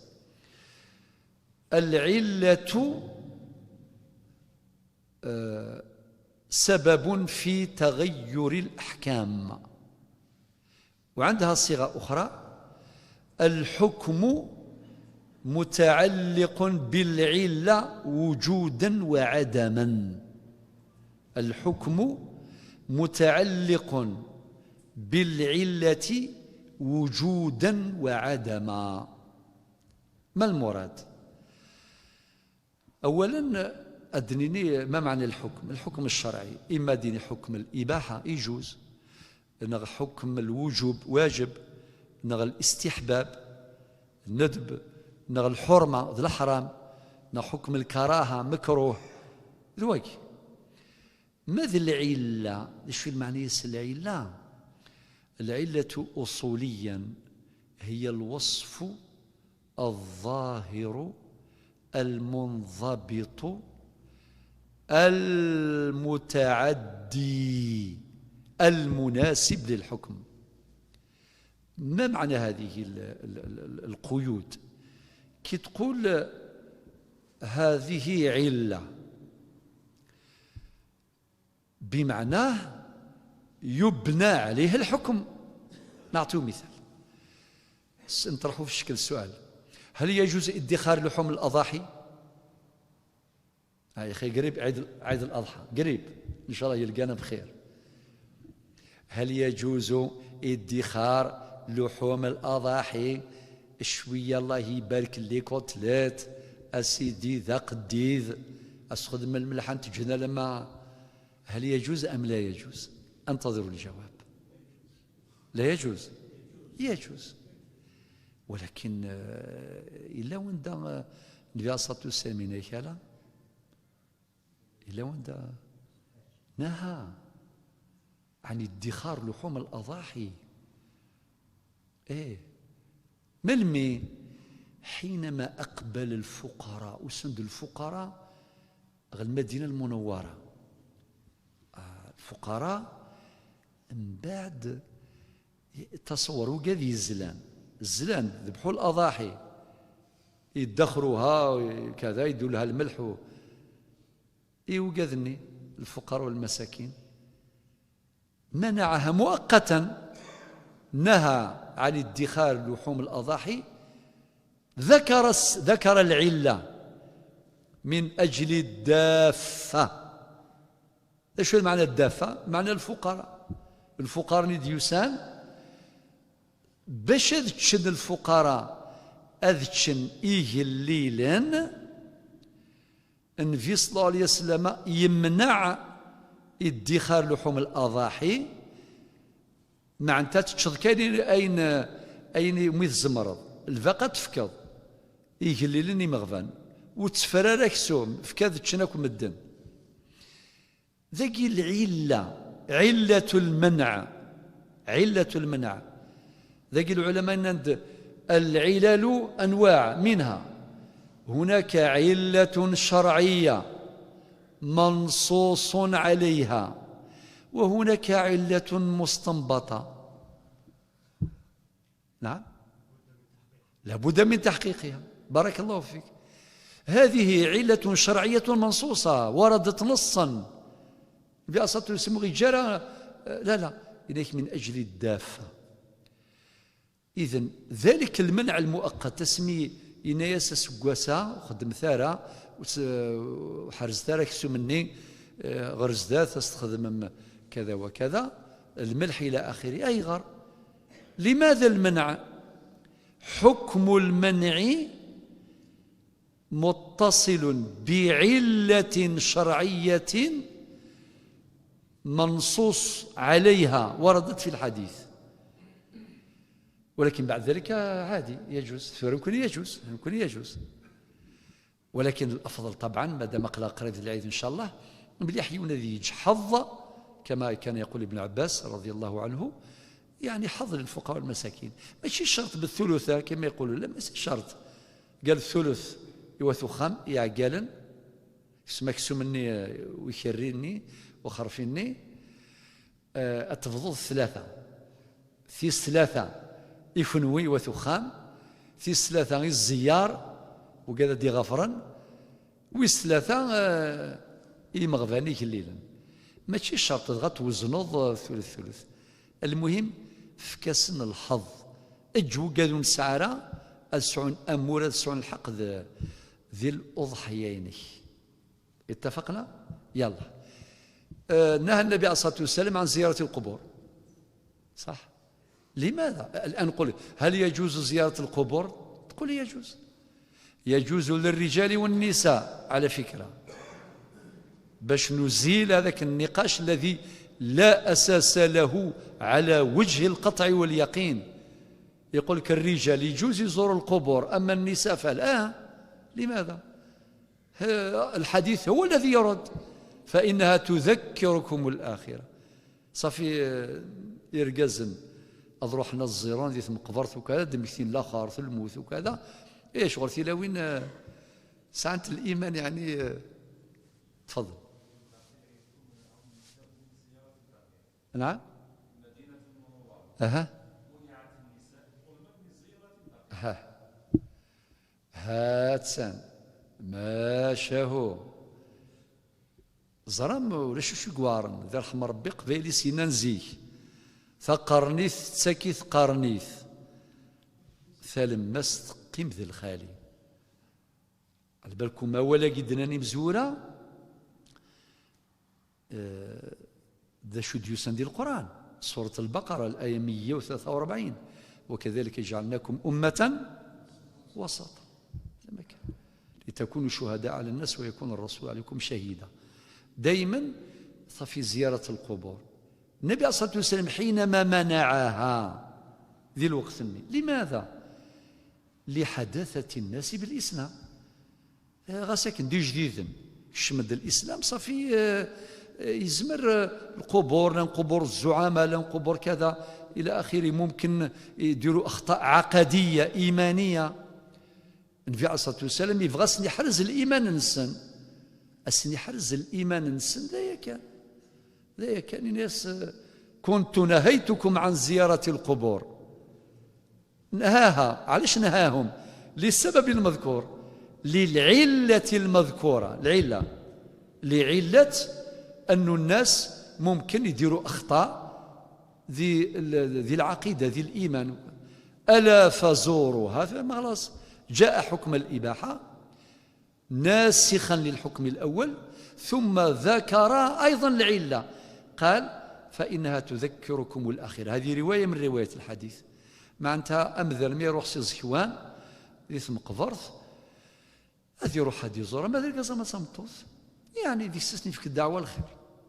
العلة سبب في تغير الأحكام. وعندها صيغة أخرى: الحكم متعلق بالعلة وجودا وعدما. الحكم متعلق بالعلة وجودا وعدما. ما المراد؟ أولا أدنيني ما معنى الحكم؟ الحكم الشرعي إما ديني حكم الإباحة يجوز، نغ حكم الوجوب واجب، نغ الاستحباب الندب، نغ الحرمة ذي الحرام، نغ حكم الكراهة مكروه ذوك. ماذا العلة؟ شو المعنى العلة؟ العلة أصوليا هي الوصف الظاهر المنضبط المتعدي المناسب للحكم. ما معنى هذه القيود؟ كي تقول هذه علة بمعناه يبنى عليه الحكم. نعطيه مثال، نطرحه في شكل السؤال: هل يجوز ادخار لحوم الأضاحي؟ يا أخي قريب عيد الأضحى قريب إن شاء الله يلقانا بخير. هل يجوز ادخار لحوم الأضاحي؟ شوية الله يبارك لي côtelettes أسيدي ذا قديذ أستخدم الملحة تجينا لما. هل يجوز أم لا يجوز؟ أنتظر الجواب. لا يجوز. يجوز، ولكن إلا وين النبي عليه الصلاة والسلام إلا وين نهى عن ادخار لحوم الأضاحي. إيه ملمي حينما أقبل الفقراء وسند الفقراء المدينة المنورة، الفقراء من بعد تصوروا قاذي الزلان، الزلان ذبحوا الأضاحي يدخروها كذا يدوا لها الملح. إيه وقاذني الفقراء والمساكين منعها مؤقتا، نهى عن ادخار لحوم الأضاحي. ذكر العلة من أجل الدافة. شو معنى الدافة؟ معنى الفقراء، الفقراء نديوسان باش تشن الفقراء أذتشن إيه الليلن. النبي صلى الله عليه وسلم يمنع ادخار لحوم الأضاحي. مع أنت تشد كاين أين ميت الزمرض الفاقة تفكض. يقللني مغفان وتفرارك كسوم فكاد تشناك مدن ذاكي العلة، علة المنع، علة المنع. ذاكي العلماء عند العلل أنواع، منها هناك علة شرعية منصوص عليها، وهناك علة مستنبطة. نعم، لابد من تحقيقها. بارك الله فيك. هذه علة شرعية منصوصة وردت نصا بأساطير يسموه جرى، لا لا، إليك من أجل الدافة. إذن ذلك المنع المؤقت تسمي إناياس سكواسا خدم ثارة وحرز ثارة كسو مني غرز ذات استخدم كذا وكذا الملح إلى آخره. أي غر. لماذا المنع؟ حكم المنع متصل بعلة شرعية منصوص عليها وردت في الحديث، ولكن بعد ذلك عادي يجوز، يمكن يجوز، يمكن يجوز، ولكن الأفضل طبعا ما دام قلا قريب العيد إن شاء الله بلي يحيون ذي حظ، كما كان يقول ابن عباس رضي الله عنه، يعني حظ للفقراء والمساكين. ماشي شرط بالثلث كما يقولوا، لا ماشي شرط. قال الثلث يوثخم يعقلا اسمك سمني ويكريني وخرفيني التفضل ثلاثة ثيس ثلاثة يفنوي وثخام ثيس ثلاثة الزيار وكذا دي غفرا ويس ثلاثة يمغفاني كليلا. ماشي شرط غا توزنوض ثلث ثلث. المهم فكاسن الحظ اجو قادو نسعرا السعون أمور السعون الحق ذي الأضحيين. اتفقنا؟ يلا. نهى النبي عليه الصلاة والسلام عن زيارة القبور، صح؟ لماذا؟ الآن نقول هل يجوز زيارة القبور؟ تقول يجوز، يجوز للرجال والنساء. على فكرة باش نزيل هذاك النقاش الذي لا أساس له على وجه القطع واليقين، يقول لك الرجال يجوز يزوروا القبور أما النساء فلا. لماذا؟ الحديث هو الذي يرد، فإنها تذكركم الآخرة. صافي يرقزن أضروحنا الزيران ذي مقبرت وكذا دمكتين الآخر في الموت وكذا إيش غرتي لوين ساعة الإيمان يعني. تفضل. نعم. أها ها هاتسان ما شاهو زرام ولا شو شو قوارن ذا رحم ربي قبيلي سينا نزيك ثقرنيث تساكي ثقرنيث ثالمس تقيم ذي الخالي. على بالكم ما ولا قدناني مزورة ذا شو ديوسان ديال القرآن سورة البقرة الآية 143 وكذلك جعلناكم أمة وسطا لتكونوا شهداء على الناس ويكون الرسول عليكم شهيدا. دائما في زيارة القبور النبي عليه الصلاة والسلام حينما منعها ذي الوقت، لماذا؟ لحداثة الناس بالإسلام. غاساكن دي جديد شمد الإسلام صافي يزمر القبور، لان قبور الزعماء، لان قبور كذا إلى آخره، ممكن يديروا أخطاء عقدية إيمانية. النبي عليه الصلاة والسلام يبغى سني حرز الإيمان نسن، أسني حرز الإيمان نسن. ذا كان الناس كنت نهيتكم عن زيارة القبور. نهاها، علاش نهاهم؟ للسبب المذكور، للعلة المذكورة، العلة لعلة أن الناس ممكن يديروا أخطاء ذي العقيدة ذي الإيمان. ألا فزوروها، فما خلاص جاء حكم الإباحة ناسخا للحكم الأول، ثم ذكر أيضا العلة قال فإنها تذكركم الآخرة. هذه رواية من رواية الحديث، معناتها أمذر مي يروح سي زكوان ذي مقبرت هذه يروح هذه يزورها ما ذلك زعما تمطوط يعني ديك السنة فيك الدعوة الخير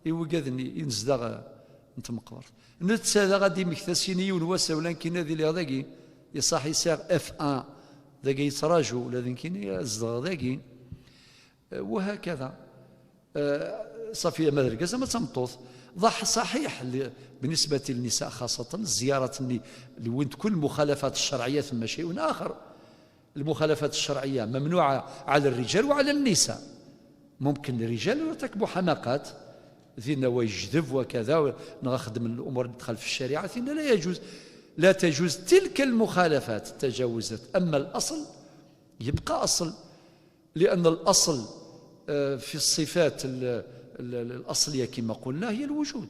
يوقدني ينزدغ انت مقبرت نتسا غادي مكتاسيني ونواسا ولا كاين هذه اللي هذاكي يصح يساغ اف 1 ذاك يتراجوا ولا ذنكيني الزغ ذاكي وهكذا. صافي ما دركز ما تمطوط ضح صحيح بالنسبة للنساء خاصة الزيارة اللي وين تكون المخالفات الشرعية ثم شيء آخر. المخالفات الشرعية ممنوعة على الرجال وعلى النساء. ممكن الرجال يرتكبوا حماقات ذينا ويجذب وكذا نخدم الأمور اللي تدخل في الشريعة، ثم لا يجوز، لا تجوز تلك المخالفات التجاوزات. أما الأصل يبقى أصل، لأن الأصل في الصفات الأصلية كما قلنا هي الوجود،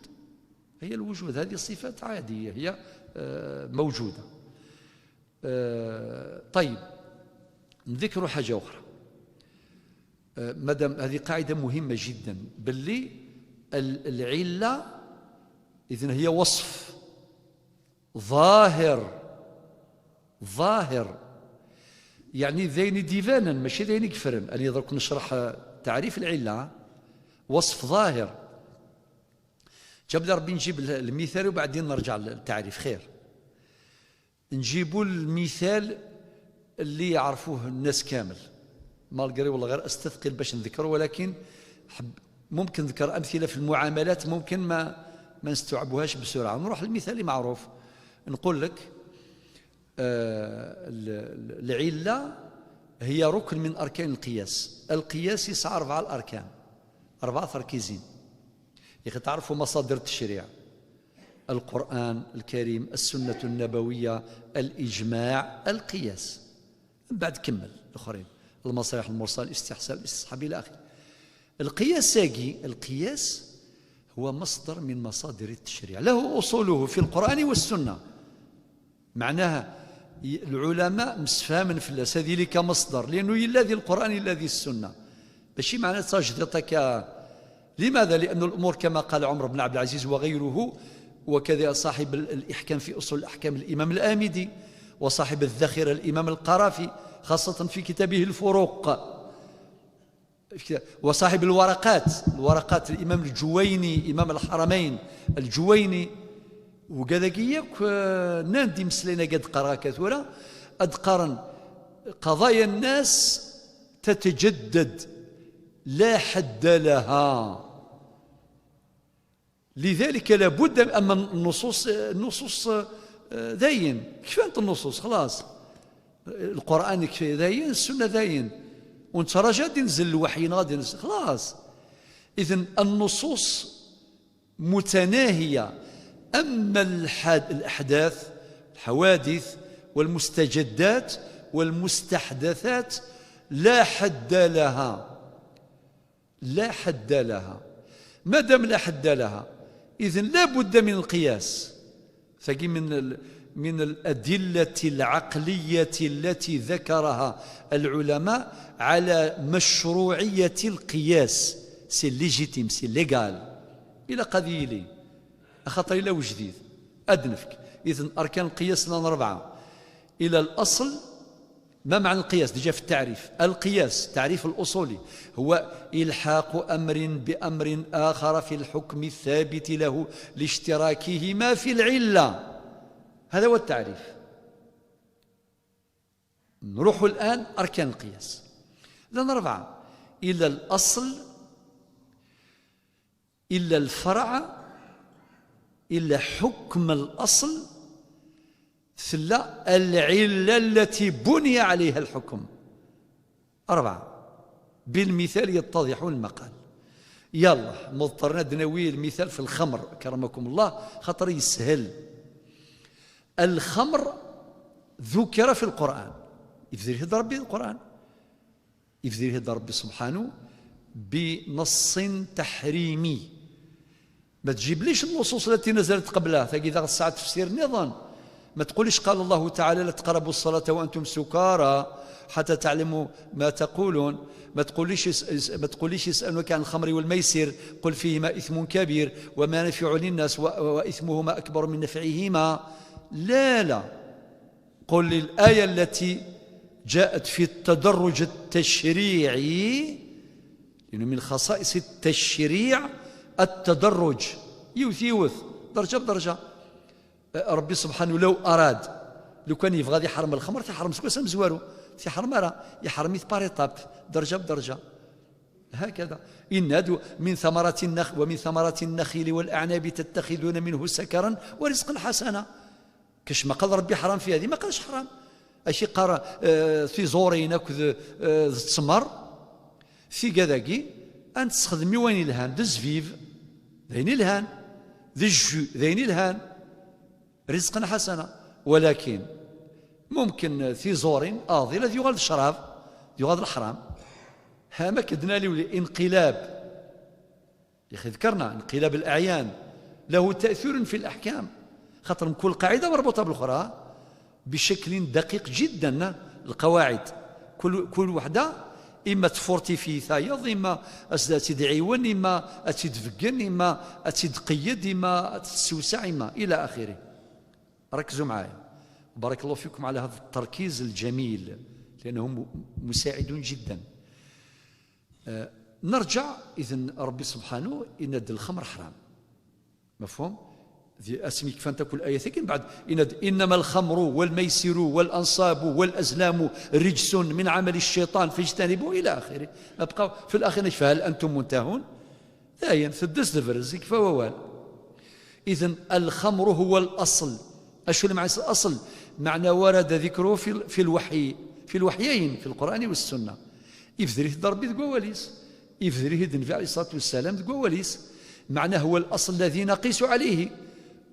هي الوجود، هذه صفات عادية هي موجودة. طيب نذكر حاجة أخرى، مادام هذه قاعدة مهمة جدا، باللي العلة إذن هي وصف ظاهر، ظاهر يعني ذين ديفانا ماشي ذين كفرن. أنا درك نشرح تعريف العلة، وصف ظاهر. جاب لي ربي نجيب المثال وبعدين نرجع للتعريف. خير نجيبوا المثال اللي يعرفوه الناس كامل، مالغري والله غير استثقل باش نذكره، ولكن ممكن نذكر أمثلة في المعاملات ممكن ما نستوعبوهاش بسرعة. نروح للمثال اللي معروف، نقول لك العلة هي ركن من أركان القياس. القياس يسعى 4 الأركان، 4 تركيزين. يا أخي تعرفوا مصادر التشريع: القرآن الكريم، السنة النبوية، الإجماع، القياس. من بعد كمل الآخرين، المصالح المرسلة، الاستحسان، الاستصحاب إلى آخره. القياس ساقي، القياس هو مصدر من مصادر التشريع، له أصوله في القرآن والسنة. معناها العلماء مسفهمن في الناس هذه لك مصدر، لأنه إلا ذي القرآن إلا ذي السنة، ماشي معناها تجديتك. لماذا؟ لأن الأمور كما قال عمر بن عبد العزيز وغيره، وكذا صاحب الإحكام في أصول الأحكام الإمام الآمدي، وصاحب الذخيرة الإمام القرافي خاصة في كتابه الفروق، وصاحب الورقات، الورقات الإمام الجويني إمام الحرمين الجويني. وكذا كياك ناندي مسلينا قد قرا كثورة أدقرن قضايا الناس تتجدد لا حد لها، لذلك لابد. أما النصوص، النصوص ذاين، كيف النصوص خلاص، القرآن ذاين، السنة ذاين، وانت راه غادي ينزل الوحي غادي ينزل خلاص. إذن النصوص متناهية. أما الأحداث، الحوادث والمستجدات والمستحدثات لا حد لها، لا حد لها. ما دام لا حد لها إذن لا بد من القياس. فكي من الأدلة العقلية التي ذكرها العلماء على مشروعية القياس، c'est légitime، c'est légal، إلى قضية خاطر إلى وجديد أدنفك. إذن أركان القياس لنا 4. إلى الأصل، ما معنى القياس؟ déjà في التعريف، القياس تعريف الأصولي هو إلحاق أمر بأمر آخر في الحكم الثابت له لاشتراكهما في العلة. هذا هو التعريف. نروح الآن أركان القياس لنا 4. إلى الأصل، إلى الفرع، إلى حكم الأصل، ثم العلة التي بني عليها الحكم. 4. بالمثال يتضح المقال. يلا مضطرنا دناوي المثال في الخمر كرمكم الله خاطر يسهل. الخمر ذكر في القرآن، يفذره ربي القرآن، يفذره ربي سبحانه بنص تحريمي. ما تجيبليش النصوص التي نزلت قبلها، فإذا الساعة تفسير نظام. ما تقوليش قال الله تعالى لا تقربوا الصلاة وأنتم سكارى حتى تعلموا ما تقولون. ما تقوليش يسألونك عن الخمر والميسر قل فيهما إثم كبير وما نفع للناس وإثمهما أكبر من نفعهما. لا لا، قل للآية التي جاءت في التدرج التشريعي، لأنه من خصائص التشريع التدرج، يوث يوث درجة بدرجة. ربي سبحانه لو أراد لو كان يبغى يحرم الخمر تحرم سكوسا مزوارو تحرم راه يحرم par étapes، درجه بدرجة هكذا. إن من ثمرات النخل ومن ثمرات النخيل والأعناب تتخذون منه سكرا ورزقا حسنا. كاش ما قال ربي حرام في هذه؟ ما قالش حرام. اشي قرا في زورين اكذ التمر في كذاكي ان تستخدمي وين الهان دو زفيف ذين الهان ذي الجو ذين الهان رزقا حسنا. ولكن ممكن في زورين اضي لا يغال الشراب يغال الحرام. هما كدنا لي انقلاب يا اخي، ذكرنا انقلاب الاعيان له تاثير في الاحكام، خاطر كل قاعدة مربوطة بالاخرى بشكل دقيق جدا. القواعد كل وحده اما تفورتي ثايض، اما تدعيون، اما تدفقن، اما تتقيد، اما تسوسع، اما الى اخره. ركزوا معايا، بارك الله فيكم على هذا التركيز الجميل لانه مساعد جدا. نرجع اذا ربي سبحانه ان الخمر حرام، مفهوم؟ ذي اسمي كيف تاكل ايه ثكن بعد انما الخمر والميسر والانصاب والازلام رجس من عمل الشيطان فاجتنبوه الى اخره. ابقاو في الاخير فهل انتم منتهون؟ ثاين ثدس دفرز كيف ووال. اذا الخمر هو الاصل. اشو المعنى الاصل؟ معنى ورد ذكره في الوحي، في الوحيين، في القران والسنة. يفذريه ضربي ذكواليس، يفذريه النبي عليه الصلاة والسلام ذكواليس. معناه هو الاصل الذي نقيس عليه،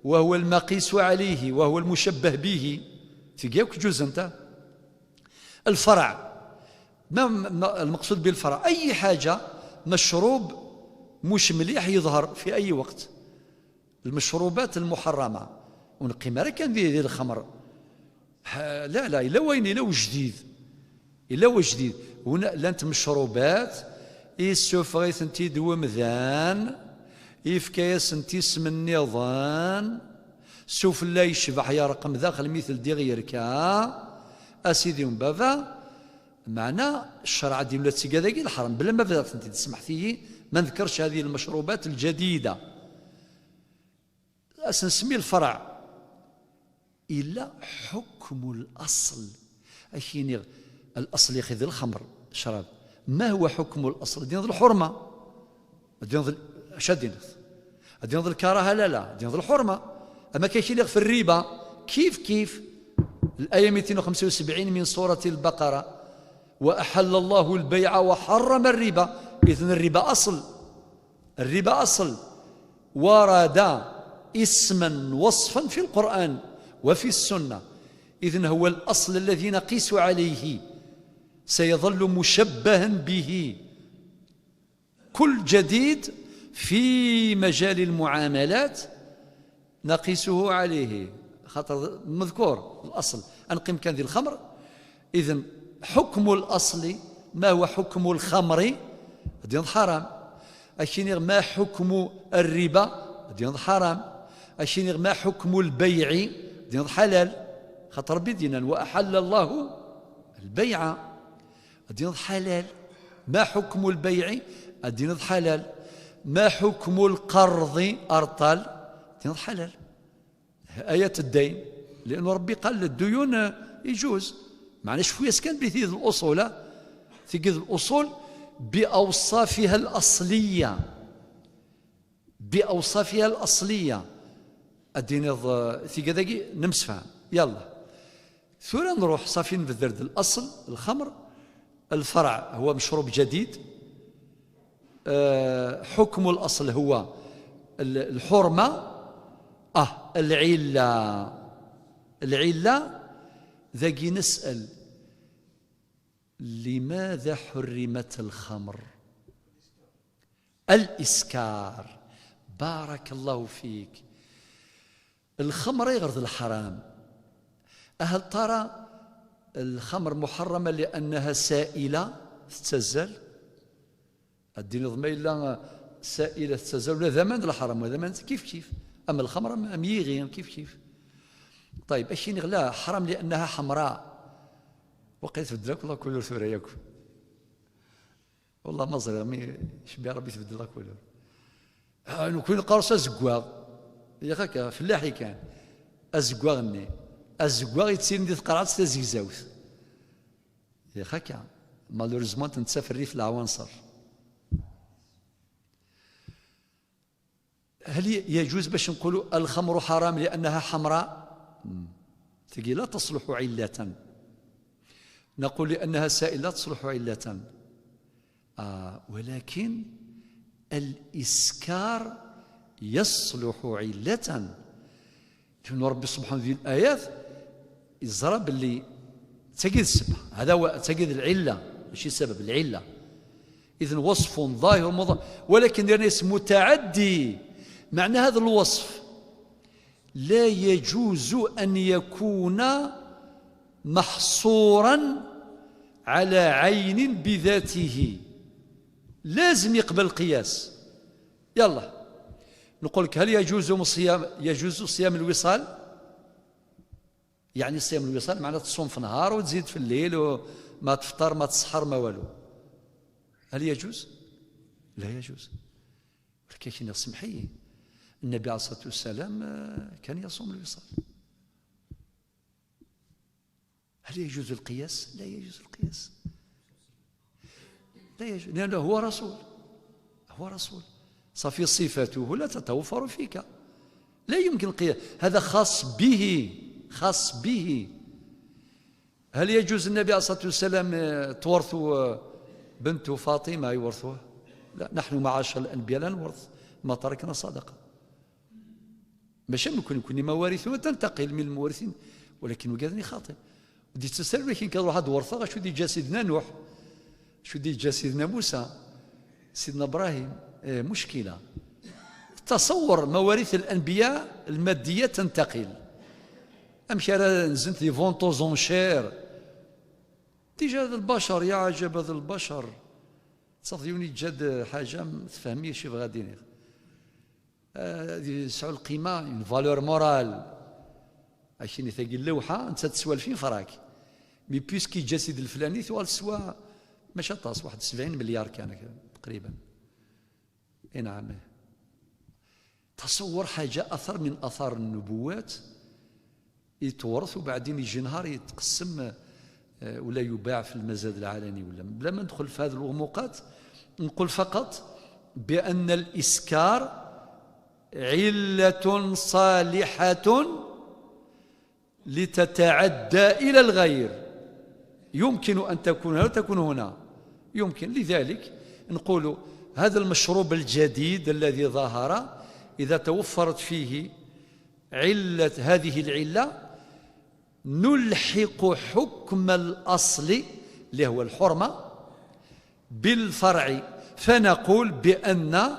وهو المقيس عليه، وهو المشبه به. تلقاك جزء انت الفرع. ما المقصود بالفرع؟ اي حاجة مشروب مش مليح يظهر في اي وقت. المشروبات المحرمة ونقيمه راه كان ديال الخمر، لا لا الا وين الا وجديد، الا وجديد هنا لا انت مشروبات يسوفغيت انت دومذان يفكايس انت اسم النظام سوف لا يشبح يا رقم داخل مثل دي غيركا اسيدي بابا. معنى الشرع دي ولا تسيكا الحرام بلا ما بدات انت تسمح فيه ما نذكرش هذه المشروبات الجديدة. نسمي الفرع الا حكم الاصل. اشيني الاصل ياخذ الخمر الشراب. ما هو حكم الاصل؟ دين الحرمة، دين شادين دين الكراهة، لا لا دين الحرمة. اما كاين اللي في الربا كيف كيف. الايه 275 من سورة البقرة، واحل الله البيع وحرم الربا. اذن الربا اصل، الربا اصل ورد اسما وصفا في القران وفي السنة. اذن هو الاصل الذي نقيس عليه، سيظل مشبها به. كل جديد في مجال المعاملات نقيسه عليه، خاطر مذكور الأصل. أنقيم كان ذي الخمر. إذن حكم الأصل ما هو حكم الخمر؟ دين حرام. أشيني ما حكم الربا؟ دين حرام. أشيني ما حكم البيع؟ دين حلال، خاطر بدينا وأحل الله البيع دين حلال. ما حكم البيع؟ الدين حلال. ما حكم القرض؟ أرطال دين حلال. آية الدين، لأن ربي قال للديون يجوز. معناش فويس كان بثيذ الأصول، ثيذ الأصول بأوصافها الأصلية، بأوصافها الأصلية. الدين ثيذ نمسفها. يلا ثورة نروح صافي نبذر الأصل الخمر. الفرع هو مشروب جديد. حكم الأصل هو الحرمة. العلة، العلة ذاكي نسأل لماذا حرمت الخمر؟ الإسكار. بارك الله فيك. الخمر يغرض الحرام. هل ترى الخمر محرمة لأنها سائلة تتزل؟ الدين ضميلة سائلة تتزل ولا ذمان الحرام وذمان كيف كيف. أما الخمر ميغي كيف كيف. طيب أشي نغلا حرام لأنها حمراء. وقيت تبدل لك والله couleur ثورة ياك. والله ما زري mais شبي ربي تبدل لك couleur. نكون قرصة زكواغ يا خاك فلاحي كان أزكواغني الزكوا يتسير دي تقرعت تزيزاوت يا خاكا malheureusement تنتسافر ريف العوانصر. هل يجوز باش نقولوا الخمر حرام لأنها حمراء؟ تقي لا تصلح علة. نقول لأنها سائل لا تصلح علة. ولكن الإسكار يصلح علة. لأن ربي سبحانه في الآيات الزرب اللي تجد السبب، هذا هو تجد العلة، ماشي السبب، العلة. إذن وصف ظاهر مضر، ولكن لأنه متعدي، معنى هذا الوصف لا يجوز أن يكون محصورا على عين بذاته، لازم يقبل القياس. يلا نقول لك هل يجوز صيام، يجوز صيام الوصال؟ يعني صيام الوصال معناه تصوم في النهار وتزيد في الليل وما تفطر ما تسحر ما والو. هل يجوز؟ لا يجوز. ولكن سمحي، النبي عليه الصلاة والسلام كان يصوم الوصال. هل يجوز القياس؟ لا يجوز القياس، لا يجوز، لأنه هو رسول، هو رسول، صافي صفاته لا تتوفر فيك، لا يمكن القياس، هذا خاص به، خاص به. هل يجوز النبي عليه الصلاة والسلام تورثوا بنته فاطمة يورثوها؟ لا، نحن معاشر الأنبياء لا نورث ما تركنا صدقة. ماشي ممكن يكون مواريث وتنتقل من المورثين، ولكن وكذني خاطئ. ودي تسأل ولكن كان واحد ورثة، شو دي جا سيدنا نوح، شو دي جا سيدنا موسى، سيدنا إبراهيم، مشكلة. تصور مواريث الأنبياء المادية تنتقل. أمشي راه نزلت les ventes aux enchères. déjà هذا البشر، يا عجب هذا البشر، تصديوني جاد حاجة ما تفهميش كيف غادي هذه سعو القيمة، une valeur morale. عشان ثاقي اللوحة أنت تسوى 2000 فراك، mais puisque جا سيد الفلاني تسوى ماشي طاس واحد 70 مليار كان تقريبا. اي نعم. تصور حاجة أثر من أثار النبوات يتورث وبعدين يجي نهار يتقسم ولا يباع في المزاد العلني ولا. بلا ما ندخل في هذه الغموقات، نقول فقط بأن الإسكار علة صالحة لتتعدى إلى الغير، يمكن أن تكون هنا وتكون هنا، يمكن. لذلك نقول هذا المشروب الجديد الذي ظهر إذا توفرت فيه علة، هذه العلة نلحق حكم الأصل اللي هو الحرمة بالفرع، فنقول بأن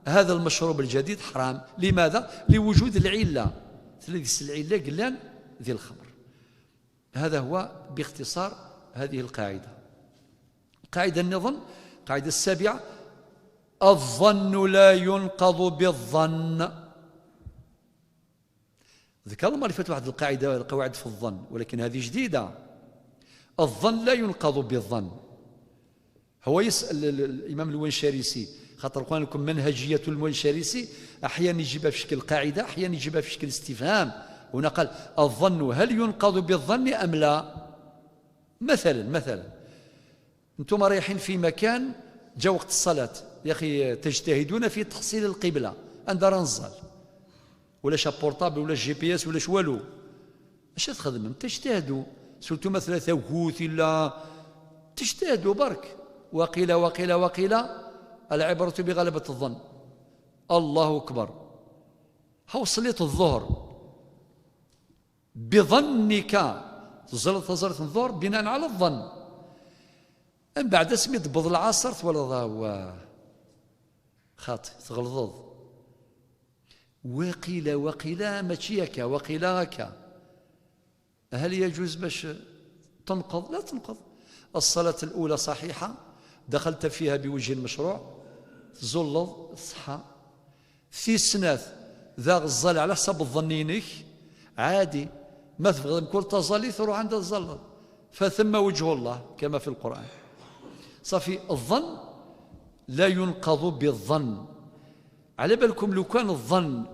هذا المشروب الجديد حرام. لماذا؟ لوجود العلة، العلة قلان ذي الخمر. هذا هو باختصار هذه القاعدة. قاعدة النظم، القاعدة السابعة: الظن لا ينقض بالظن. ذكر المرة اللي فاتت واحد القاعدة، القواعد في الظن، ولكن هذه جديدة. الظن لا ينقض بالظن. هو يسأل الإمام الونشريسي، خاطر قلنا لكم منهجية الونشريسي أحيانا يجيبها في شكل قاعدة، أحيانا يجيبها في شكل استفهام. هنا قال الظن هل ينقض بالظن أم لا؟ مثلا أنتم رايحين في مكان، جا وقت الصلاة، يا أخي تجتهدون في تحصيل القبلة، عند رنزال ولا شا portable ولا GPS ولا والو، اش تخدم؟ تجتهدوا، surtout مثلا ثوث الا تجتهدوا برك. وقيل وقيل وقيل، العبرة بغلبة الظن. الله أكبر، هاو صليت الظهر بظنك، زلت الظهر بناء على الظن، من بعد سميت بض العصر ولا هو خاطئ، تغلظ. وقيل وقيل ماشي هكا، وقيل هكا. هل يجوز باش تنقض؟ لا تنقض. الصلاة الأولى صحيحة، دخلت فيها بوجه المشروع، تزلظ صحة. في السناث ذا غزال على حسب الظنينك عادي، ما تبغي كل تظلي تروح عند الزلط، فثم وجه الله كما في القرآن. صافي الظن لا ينقض بالظن. على بالكم لو كان الظن،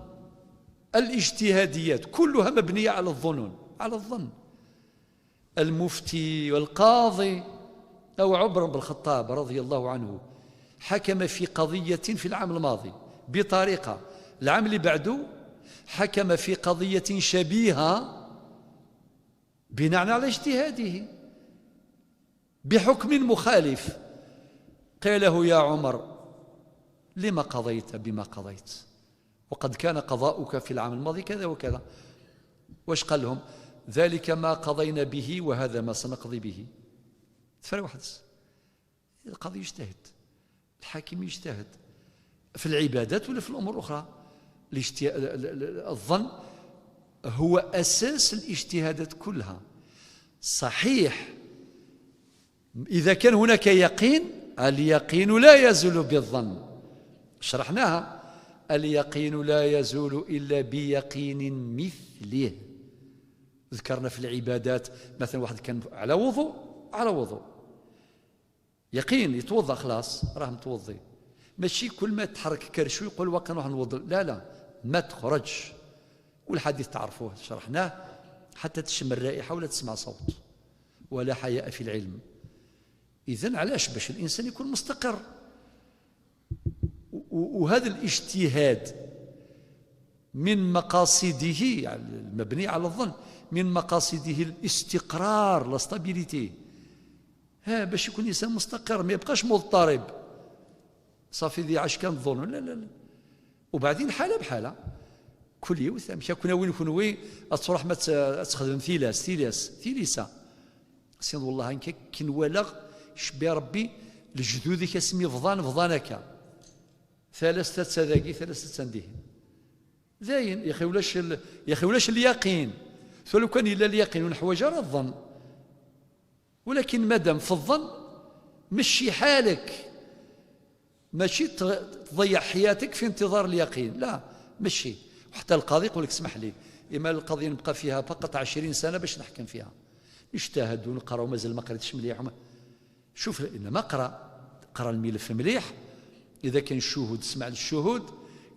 الاجتهاديات كلها مبنية على الظنون. على الظن. المفتي والقاضي أو عمر بن الخطاب رضي الله عنه حكم في قضية في العام الماضي بطريقة، العام اللي بعده حكم في قضية شبيهة بناء على اجتهاده بحكم مخالف. قيل له يا عمر لما قضيت بما قضيت وقد كان قضاؤك في العام الماضي كذا وكذا؟ واش قال لهم؟ ذلك ما قضينا به وهذا ما سنقضي به. تفرق واحد، القاضي يجتهد، الحاكم يجتهد في العبادات ولا في الأمور الأخرى. الظن هو أساس الاجتهادات كلها. صحيح إذا كان هناك يقين، اليقين لا يزول بالظن، شرحناها، اليقين لا يزول إلا بيقين مثله. ذكرنا في العبادات مثلا واحد كان على وضوء، على وضوء يقين يتوضأ خلاص راه متوضي، ماشي كل ما تحرك كرشو يقول وقت نروح نوض، لا لا ما تخرجش. والحديث تعرفوه شرحناه، حتى تشم الرائحة ولا تسمع صوت، ولا حياء في العلم. إذن علاش؟ باش الإنسان يكون مستقر. وهذا الاجتهاد من مقاصده، يعني المبني على الظن، من مقاصده الاستقرار، la stabilité، ها باش يكون الإنسان مستقر ما يبقاش مضطرب صافي ذي عاش كان الظن، لا لا لا. وبعدين حالة بحالة كل يوم مشى كنا وين كنا وين تروح ما تخدم ثلاث ثلاث ثلاثة سيد والله انك كن ولغ شبي ربي الجدود كاسمي فضان فضانك ثلاث تساذاكي ثلاث تنديه زين يا اخي ولاش يا اخي ولاش اليقين. فلو كان الا اليقين ونحوج راه الظن، ولكن مادام في الظن مشي حالك، ماشي تضيع حياتك في انتظار اليقين، لا مشي. وحتى القاضي يقول لك اسمح لي، إما القضية نبقى فيها فقط 20 سنة باش نحكم فيها، نجتهد ونقرا ومازال ما قريتش مليح. شوف إنما قرا، قرا الملف مليح، إذا كان الشهود اسمع للشهود،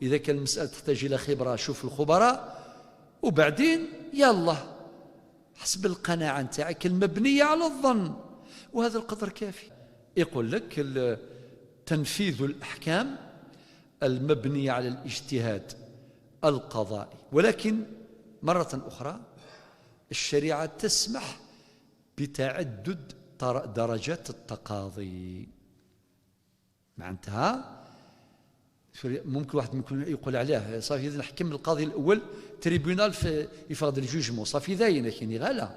إذا كان المسألة تحتاج إلى خبرة شوف الخبراء، وبعدين يلا حسب القناعة نتاعك المبنية على الظن، وهذا القدر كافي. يقول لك تنفيذ الأحكام المبنية على الاجتهاد القضائي. ولكن مرة أخرى الشريعة تسمح بتعدد درجات التقاضي. معناتها ممكن واحد ممكن يقول عليه صافي إذا نحكم القاضي الأول tribunal في يفرض ال jugement صافي ذاين، لكن غلا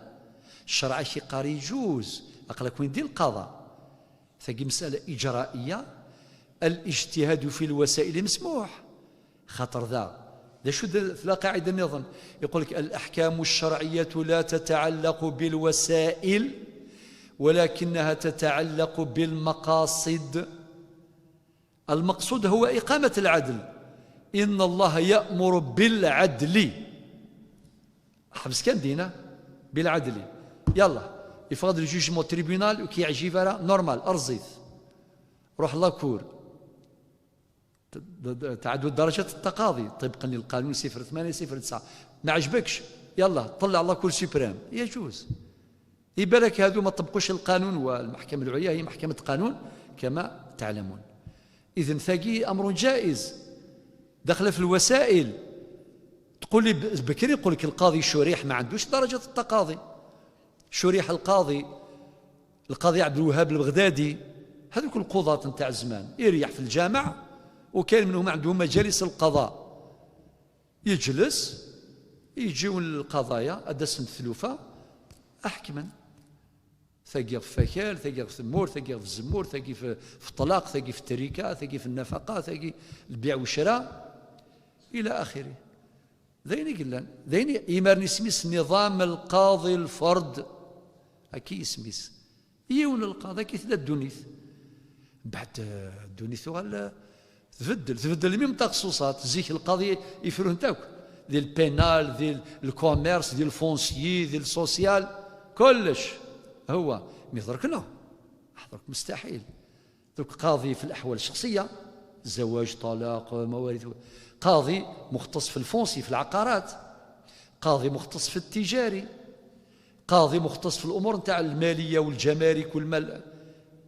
الشرع شي قاري يجوز أقلك وين دير القضاء. ثقي مسألة إجرائية، الاجتهاد في الوسائل مسموح، خاطر ذا ذا شو لا قاعدة النظام يقول لك الأحكام الشرعية لا تتعلق بالوسائل ولكنها تتعلق بالمقاصد. المقصود هو إقامة العدل، إن الله يأمر بالعدل، حبس كان دينا بالعدل، يلا يفرض ال jugement tribunal وكيعجب راه normal أرزيت روح la cour تعدد درجات التقاضي طبقا للقانون 08 09، ما عجبكش يلا طلع la cour suprême يجوز. يبالك هذو ما طبقوش القانون، والمحكمة العليا هي محكمة قانون كما تعلمون. إذن ثاقي أمر جائز دخل في الوسائل. تقول لي بكري يقول لك القاضي شريح ما عندوش درجة التقاضي، شريح القاضي، القاضي عبد الوهاب البغدادي، هذوك القضاة نتاع الزمان يريح في الجامع، وكاين منهم عندهم مجالس القضاء، يجلس يجيو القضايا أدسم ثلوفة أحكما، ثقي في فكال، ثقي في ثمور، ثقي في الزمور، ثقي في الطلاق، ثقي في التركة، ثقي في النفقة، ثقي البيع والشراء إلى آخره. ذيني قلنا ذيني إيمار سميس نظام القاضي الفرد، هكي يسميس يون القاضي كي تلا الدونيث، بعد الدونيث تبدل تبدل même تخصصات زيك القاضي يفرون تاك ديال ال pénal ديال ال commerce ديال ال foncier ديال ال social كلش هو. mais درك non درك مستحيل، درك قاضي في الاحوال الشخصية زواج طلاق مواريث، قاضي مختص في ال foncier في العقارات، قاضي مختص في التجاري، قاضي مختص في الأمور نتاع المالية والجمارك والمال،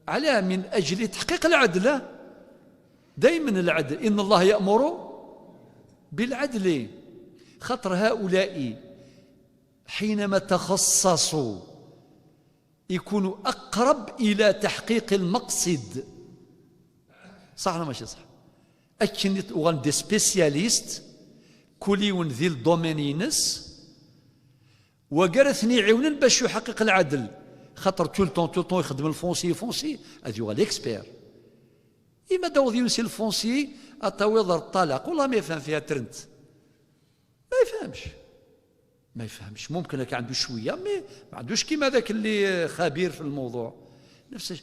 علاه؟ من أجل تحقيق العدل. دائما العدل، إن الله يأمر بالعدل. خاطر هؤلاء حينما تخصصوا يكونوا أقرب إلى تحقيق المقصد. صح ولا ماشي صح؟ أكن وغان des spécialistes كل يون ذي ال domaine ينس وقرثني عيونن باش يحقق العدل. خاطر tout le temps tout le temps يخدم ال foncier foncier هذا يغال expert. إما داو يونسي ال foncier أتاويض الطلاق والله ما يفهم فيها ترنت، ما يفهمش، ما يفهمش. ممكن هكا عنده شوية mais ما عندوش كيما ذاك اللي خبير في الموضوع. نفس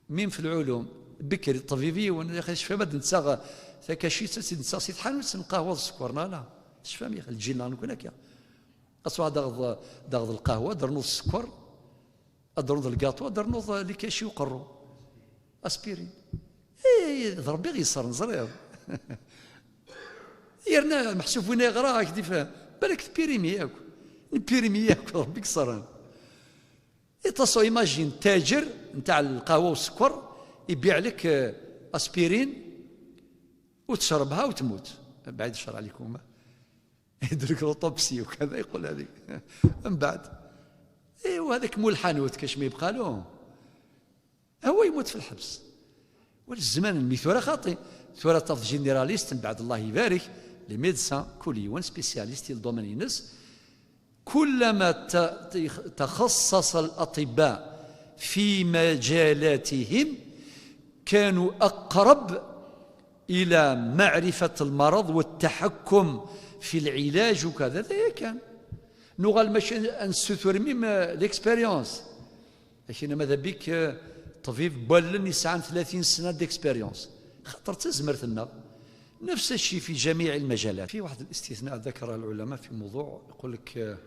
مين في العلوم بكري الطبيبي يا اخي شفا ما نتساغ ثاكاشي نتساغ سي حانوت القهوة السكر لا شفا يا اخي الجيل نكون هكا اصوا داغ داغ القهوة درنوض السكر درنوض الكاطو درنوض les cachets وقرو اسبيرين اي ضربي غيصر نزريض يرنا محسوب وين يغرا كيف بالك périmé ياك périmé ياك ربي كسران. اتصو imagine تاجر نتاع القهوة والسكر يبيع لك اسبيرين وتشربها وتموت بعد الشر عليكم، يدير لك l'autopsie وكذا يقول هذيك من بعد ايوا هذاك مول الحانوت كاش ما يبقى له هو يموت في الحبس. والزمان الميثوره خاطي ثورة تاف généraliste من بعد الله يبارك les médecins كل يوم spécialiste ال domaine ينس. كلما تخصص الأطباء في مجالاتهم كانوا أقرب إلى معرفة المرض والتحكم في العلاج وكذا. هذا كان نغال ماشي نسوثور même l'expérience. لكن ماذا بك طبيب بولن يسعى 30 سنة d'expérience خاطر تزمرت لنا. نفس الشيء في جميع المجالات. في واحد الاستثناء ذكر العلماء في موضوع، يقول لك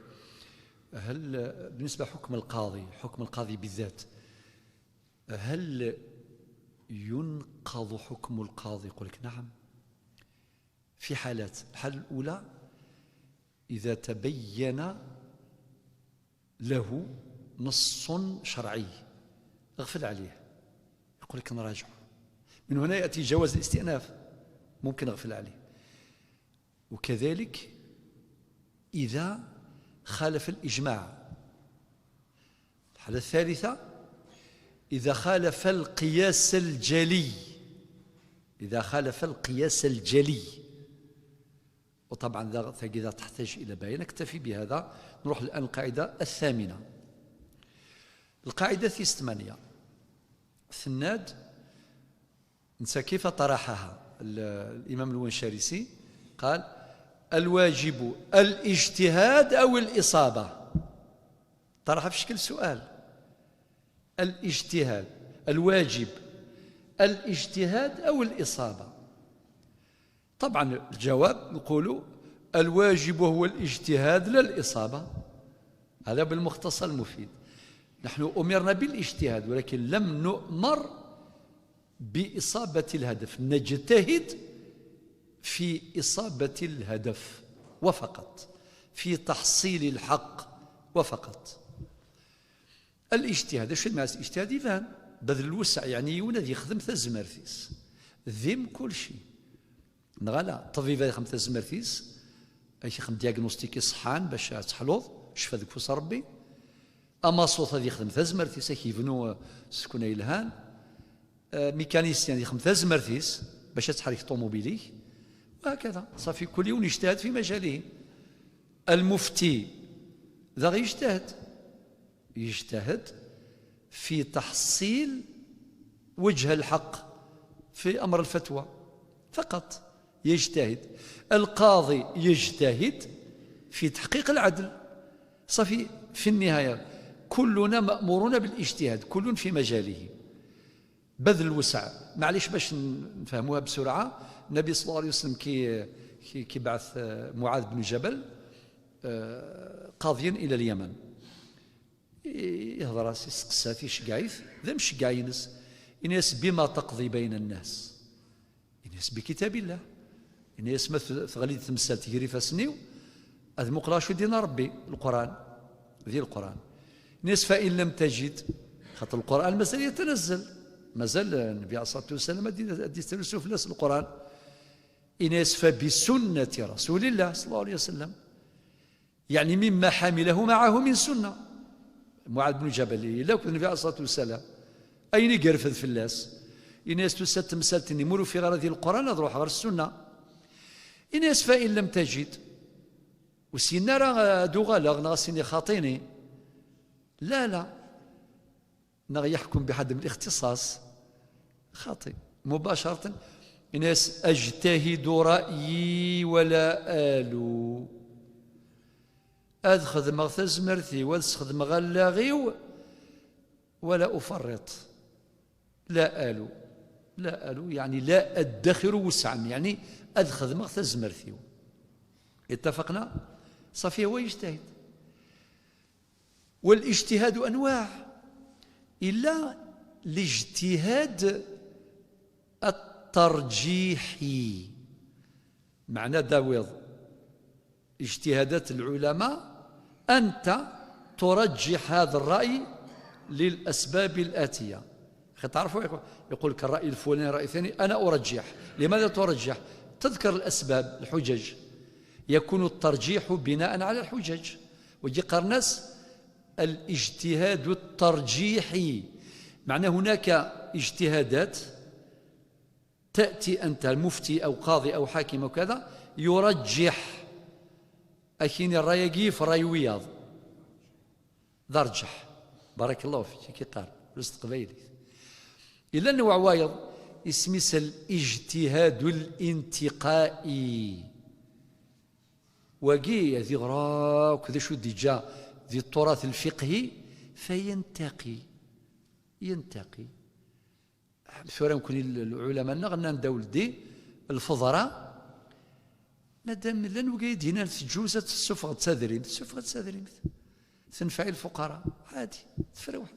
هل بالنسبة حكم القاضي، حكم القاضي بالذات، هل ينقض حكم القاضي؟ يقول لك نعم في حالات. الحالة الأولى إذا تبين له نص شرعي غفل عليه، يقول لك نراجعه. من هنا يأتي جواز الاستئناف، ممكن غفل عليه. وكذلك إذا خالف الإجماع. الحالة الثالثة إذا خالف القياس الجلي، إذا خالف القياس الجلي. وطبعا إذا تحتاج إلى بيان نكتفي بهذا. نروح الآن القاعدة الثامنة، القاعدة 8 ثناد. نسى كيف طرحها الإمام الونشارسي، قال الواجب الاجتهاد أو الإصابة. طرحها في شكل سؤال. الاجتهاد، الواجب الاجتهاد أو الإصابة. طبعا الجواب نقول الواجب هو الاجتهاد لا الإصابة. هذا بالمختصر المفيد. نحن أمرنا بالاجتهاد ولكن لم نؤمر بإصابة الهدف، نجتهد في إصابة الهدف وفقط، في تحصيل الحق وفقط. الاجتهاد، اش معنى الاجتهاد؟ يفهم بذل الوسع، يعني يوناد يخدم تزمرتيس ذم كل شيء. نغالا الطبيب يخدم تزمرتيس يخدم diagnostic صحان باش تحلوض شفا ذاك فوس ربي. اما صوت هذا يخدم تزمرتيس كيفنو سكون يلهان. mécanicien يخدم تزمرتيس باش تحرك طوموبيليك وهكذا. صافي كل يوم يجتهد في مجاله. المفتي ذا يجتهد، يجتهد في تحصيل وجه الحق في أمر الفتوى فقط، يجتهد. القاضي يجتهد في تحقيق العدل. صافي في النهاية كلنا مأمورون بالاجتهاد، كل في مجاله. بذل الوسع، معليش باش نفهموها بسرعة. النبي صلى الله عليه وسلم كي بعث معاذ بن جبل قاضيا إلى اليمن، يهضر يسقسا في شقايث ذم شقاينس إناس بما تقضي بين الناس، إناس بكتاب الله، إناس ما تغلي تمثال تجري فاسنيو هذا مقرا شو دينا ربي القرآن ذي القرآن. نصف إن لم تجد، خاطر القرآن مازال يتنزل، مازال النبي عليه الصلاة والسلام دي في القرآن. إناس فبسنة رسول الله صلى الله عليه وسلم، يعني مما حمله معه من سنة. معاذ بن جبل لا كنت النبي عليه الصلاة والسلام أين يقرفذ في اللاس. إناس تسات تمثالتني مولو في غرض القرآن نروح غير السنة. إناس فإن لم تجد وسينا راه دوغالا غاسيني خاطيني، لا لا نغ يحكم بحد من الاختصاص خاطئ مباشرة. إناس أجتهد رأيي ولا آلو، أدخذ مغتزمرتي وأدخذ مغلاغي ولا أفرط، لا آلو، لا آلو يعني لا أدخر وسعا، يعني أدخذ مغتزمرتي. اتفقنا؟ صافي هو يجتهد. والاجتهاد أنواع، إلا الاجتهاد الترجيحي، معنى داويض اجتهادات العلماء أنت ترجح هذا الرأي للأسباب الآتية. تعرفوا يقول لك الرأي الفلاني الرأي الثاني، أنا أرجح. لماذا ترجح؟ تذكر الأسباب، الحجج. يكون الترجيح بناء على الحجج. ويجي قرنس الاجتهاد الترجيحي، معنى هناك اجتهادات تأتي أنت المفتي أو قاضي أو حاكم أو كذا يرجح أكين الرأي في الرأي وياض درجح. بارك الله فيك كي قال رزق قبيلي. إلا النوع وايض اسميس الاجتهاد الانتقائي، وكي ذي غراك ذي شو ديجا ذي التراث الفقهي فينتقي، ينتقي. ثورة يمكن العلماء غنا نداو دي الفضراء مادام لان وقايد هنا تجوزة السفغ تسادريم، السفغ تسادريم تنفع الفقراء عادي تفرح.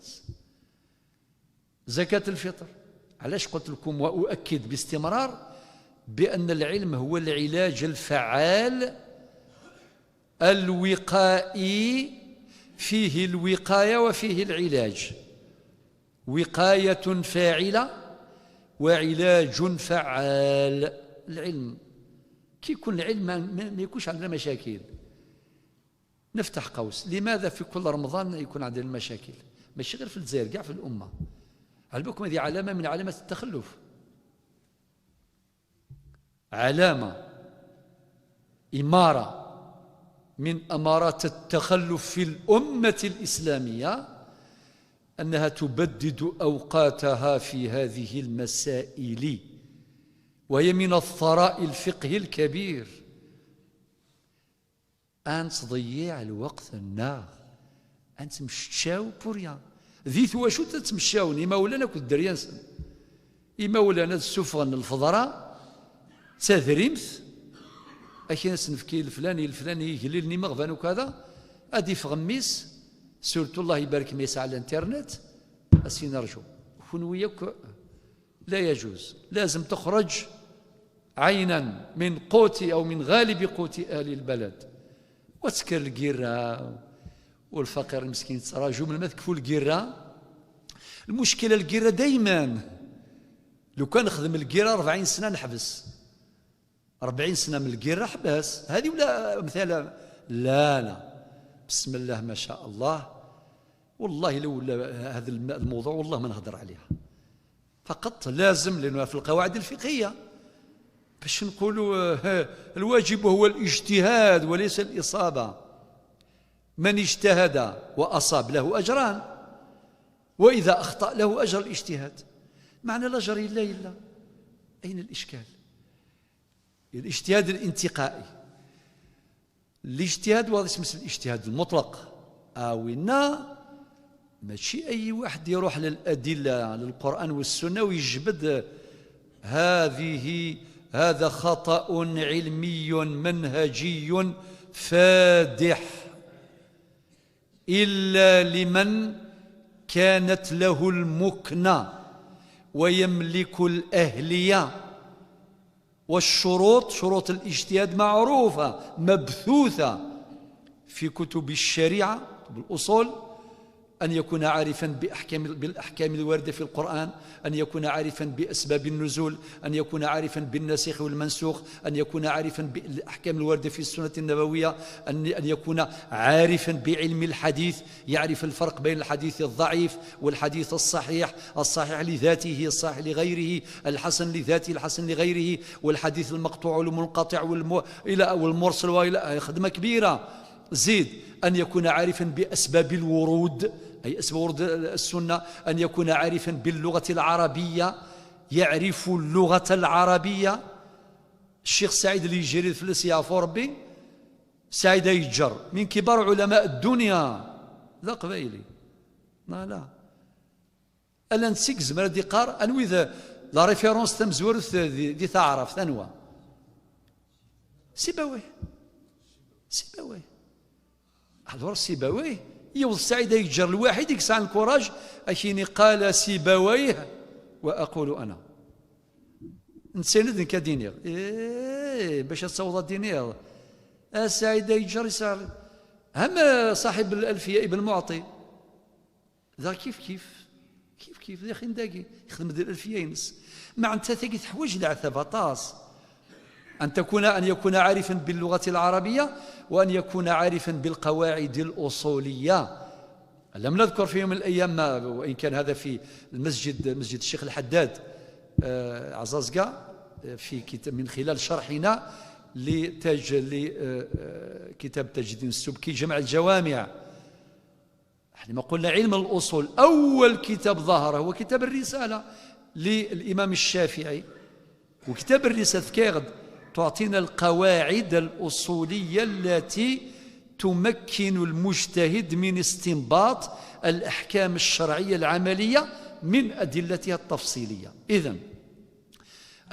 زكاة الفطر، علاش قلت لكم وأؤكد باستمرار بأن العلم هو العلاج الفعال الوقائي، فيه الوقاية وفيه العلاج، وقاية فاعلة وعلاج فعال. العلم كي يكون العلم ما يكونش عندنا مشاكل. نفتح قوس، لماذا في كل رمضان يكون عندنا المشاكل؟ ماشي غير في الجزائر، كاع في الأمة. على بالكم هذه علامة من علامات التخلف، علامة، إمارة من أمارات التخلف في الأمة الإسلامية أنها تبدد أوقاتها في هذه المسائل، وهي من الثراء الفقهي الكبير. أنت تضيع الوقت النار، أنت مشاو بوريان ذي ثواشو تتمشاوني ما ولا ناكل الدريان، إما ولا نسفغن الفضراء تذريمث أكي نسنفكي الفلاني الفلاني يهللني مغفان وكذا أدي فغميس سورتو الله يبارك ميس على الانترنت أسي نرجو كون وياك لا يجوز. لازم تخرج عينا من قوت أو من غالب قوت أهل البلد وتسكر القيرة والفقير المسكين تراجو من ما تكفوا القيرة. المشكلة القيرة دايما لو كان نخدم القيرة 40 سنة نحبس، 40 سنة من القيرة حبس هذه ولا مثلا. لا لا، بسم الله ما شاء الله، والله لولا هذا الموضوع والله ما نهضر عليها. فقط لازم لأنه في القواعد الفقهية باش نقولوا الواجب هو الاجتهاد وليس الإصابة. من اجتهد وأصاب له أجران، وإذا أخطأ له أجر الاجتهاد. معنى الأجر إلا إلا. أين الإشكال؟ الاجتهاد الانتقائي، الاجتهاد وهذا اسمه الاجتهاد المطلق، أو إن ماشي أي واحد يروح للأدلة للقرآن والسنة ويجبد هذه، هذا خطأ علمي منهجي فادح، إلا لمن كانت له المكنة ويملك الأهلية والشروط. شروط الاجتهاد معروفة مبثوثة في كتب الشريعة بالأصول، أن يكون عارفا بالأحكام الواردة في القرآن، أن يكون عارفا بأسباب النزول، أن يكون عارفا بالناسخ والمنسوخ، أن يكون عارفا بالأحكام الواردة في السنة النبوية، أن يكون عارفا بعلم الحديث، يعرف الفرق بين الحديث الضعيف والحديث الصحيح، الصحيح لذاته، الصحيح لغيره، الحسن لذاته، الحسن لغيره، والحديث المقطوع والمنقطع والمرسل وإلى خدمة كبيرة. زيد أن يكون عارفا بأسباب الورود، أي أسباب ورود السنة، أن يكون عارفا باللغة العربية، يعرف اللغة العربية. الشيخ سعيد اللي يجري في يعفو ربي، سعيد يجر من كبار علماء الدنيا، لا قبايلي لا لا ألا نسيك زمرة دي قار أنوي la référence تمزور دي تعرف ثانوة سيبويه سيبويه حضور سيبويه يوض سعيد يجر الواحد يكسع ال courage أشيني قال سيبويه وأقول أنا نسيند كدينير إيه باش تصوض دينير سعيد يجر يسعر هم صاحب الألفية ابن معطي ذا كيف كيف كيف كيف يا أخي نداقي يخدم الألفية ينس مع أنت ثقي تحوج لعثة طاس أن يكون عارفا باللغة العربية وأن يكون عارفا بالقواعد الأصولية. لم نذكر في يوم من الأيام، وإن كان هذا في المسجد مسجد الشيخ الحداد عزازقة، في كتاب من خلال شرحنا لتاج لكتاب تاج الدين السبكي جمع الجوامع. احنا ما قلنا علم الأصول أول كتاب ظهر هو كتاب الرسالة للإمام الشافعي، وكتاب الرسالة كيغد تعطينا القواعد الأصولية التي تمكن المجتهد من استنباط الأحكام الشرعية العملية من أدلتها التفصيلية. إذن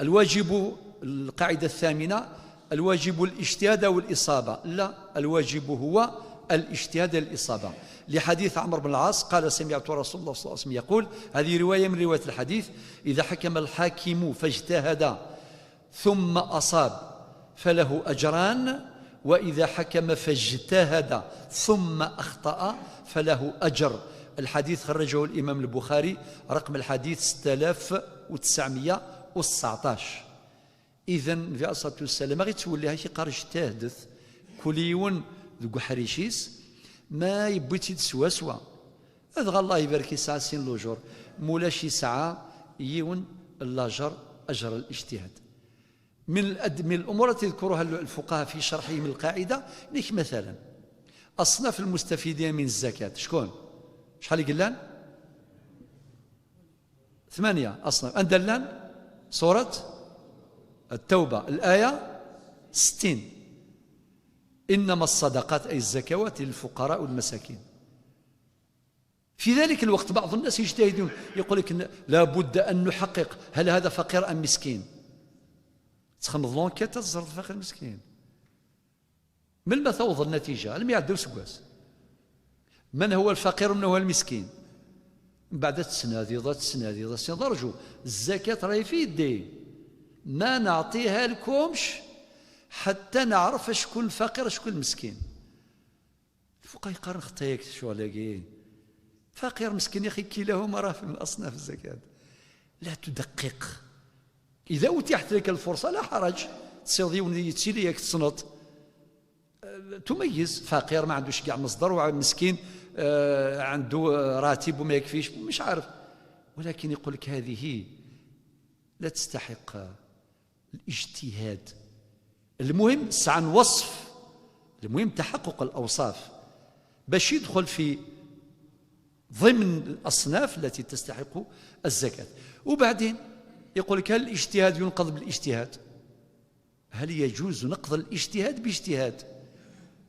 الواجب، القاعدة الثامنة، الواجب الاجتهاد والإصابة. لا، الواجب هو الاجتهاد والإصابة. لحديث عمرو بن العاص قال سمعت رسول الله صلى الله عليه وسلم يقول، هذه رواية من رواية الحديث: إذا حكم الحاكم فاجتهد ثم أصاب فله أجران، وإذا حكم فاجتهد ثم أخطأ فله أجر. الحديث خرجه الإمام البخاري، رقم الحديث 6919. إذن في الصلاة والسلام غير توليها شي قار اجتهدت كل يوم ذو حريشيس ما يبغي تسوى سوا. أدغى الله يبارك يسعى سين لوجور مولاش يسعى يون اللاجر أجر الاجتهاد. من الأمور التي يذكرها الفقهاء في شرحهم القاعدة، ليك مثلا أصناف المستفيدين من الزكاة شكون؟ شحال قلان؟ 8 أصناف. أندلان سورة التوبة الآية 60: إنما الصدقات أي الزكوات للفقراء والمساكين. في ذلك الوقت بعض الناس يجتهدون يقول لك لابد أن نحقق هل هذا فقير أم مسكين. تخمض l'enquête تزرد الفقير المسكين من ما توض النتيجة لم يعدوا سكواس من هو الفقير ومن هو المسكين. من بعد تسنادي تسنادي تسنادي الزكاة راهي في يدي ما نعطيها لكمش حتى نعرف شكون الفقير شكون المسكين. الفقهاء يقارن خطاياك شو لاقي فقير مسكين يا اخي كلاهما راه من اصناف الزكاة. لا تدقق، إذا أتيحت لك الفرصة لا حرج، تصير يتسيليك تصنط تميز فقير ما عندوش كاع مصدر ومسكين عنده راتب وما يكفيش مش عارف، ولكن يقول لك هذه لا تستحق الاجتهاد. المهم سعى وصف، المهم تحقق الأوصاف باش يدخل في ضمن الأصناف التي تستحق الزكاة. وبعدين يقول لك هل الاجتهاد ينقض بالاجتهاد؟ هل يجوز نقض الاجتهاد باجتهاد؟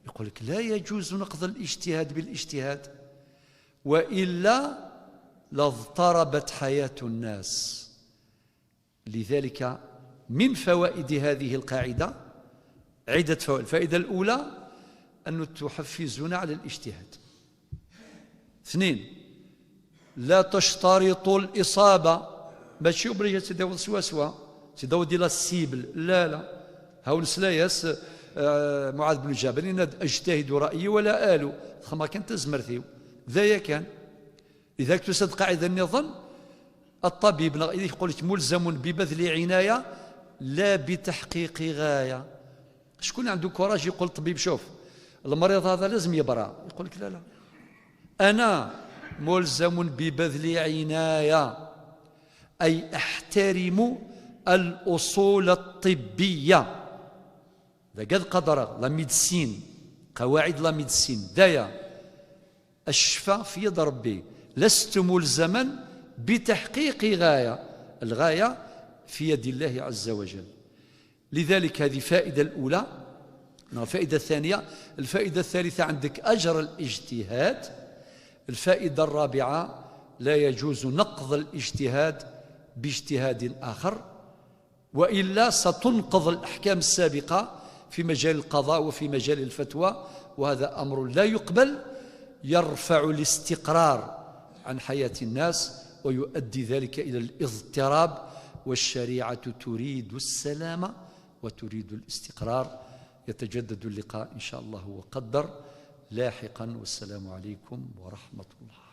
يقول لك لا يجوز نقض الاجتهاد بالاجتهاد، وإلا لاضطربت حياة الناس. لذلك من فوائد هذه القاعدة عدة فوائد. الفائدة الأولى أن تحفزنا على الاجتهاد. اثنين، لا تشترط الإصابة، ماشي obligé تداول سوا سوا تداول ديال la cible، لا لا هاو السلاياس معاذ بن جبل إن أجتهد رأيي ولا آل خما كان تزمرثيو ذا كان. لذلك تسد قاعدة النظام الطبيب يقول لك ملزم ببذل عناية لا بتحقيق غاية. شكون عنده courage يقول الطبيب شوف المريض هذا لازم يبرأ؟ يقول لك لا لا، أنا ملزم ببذل عناية، أي أحترم الأصول الطبية. ذا قد قدر la médecine، قواعد la médecine دايا الشفاء في يد ربي، لست ملزما بتحقيق غاية، الغاية في يد الله عز وجل. لذلك هذه فائدة الأولى. الفائدة الثانية، الفائدة الثالثة عندك أجر الاجتهاد. الفائدة الرابعة لا يجوز نقض الاجتهاد باجتهاد آخر، وإلا ستنقض الأحكام السابقة في مجال القضاء وفي مجال الفتوى، وهذا أمر لا يقبل، يرفع الاستقرار عن حياة الناس ويؤدي ذلك إلى الاضطراب، والشريعة تريد السلامة وتريد الاستقرار. يتجدد اللقاء إن شاء الله وقدر لاحقا، والسلام عليكم ورحمة الله.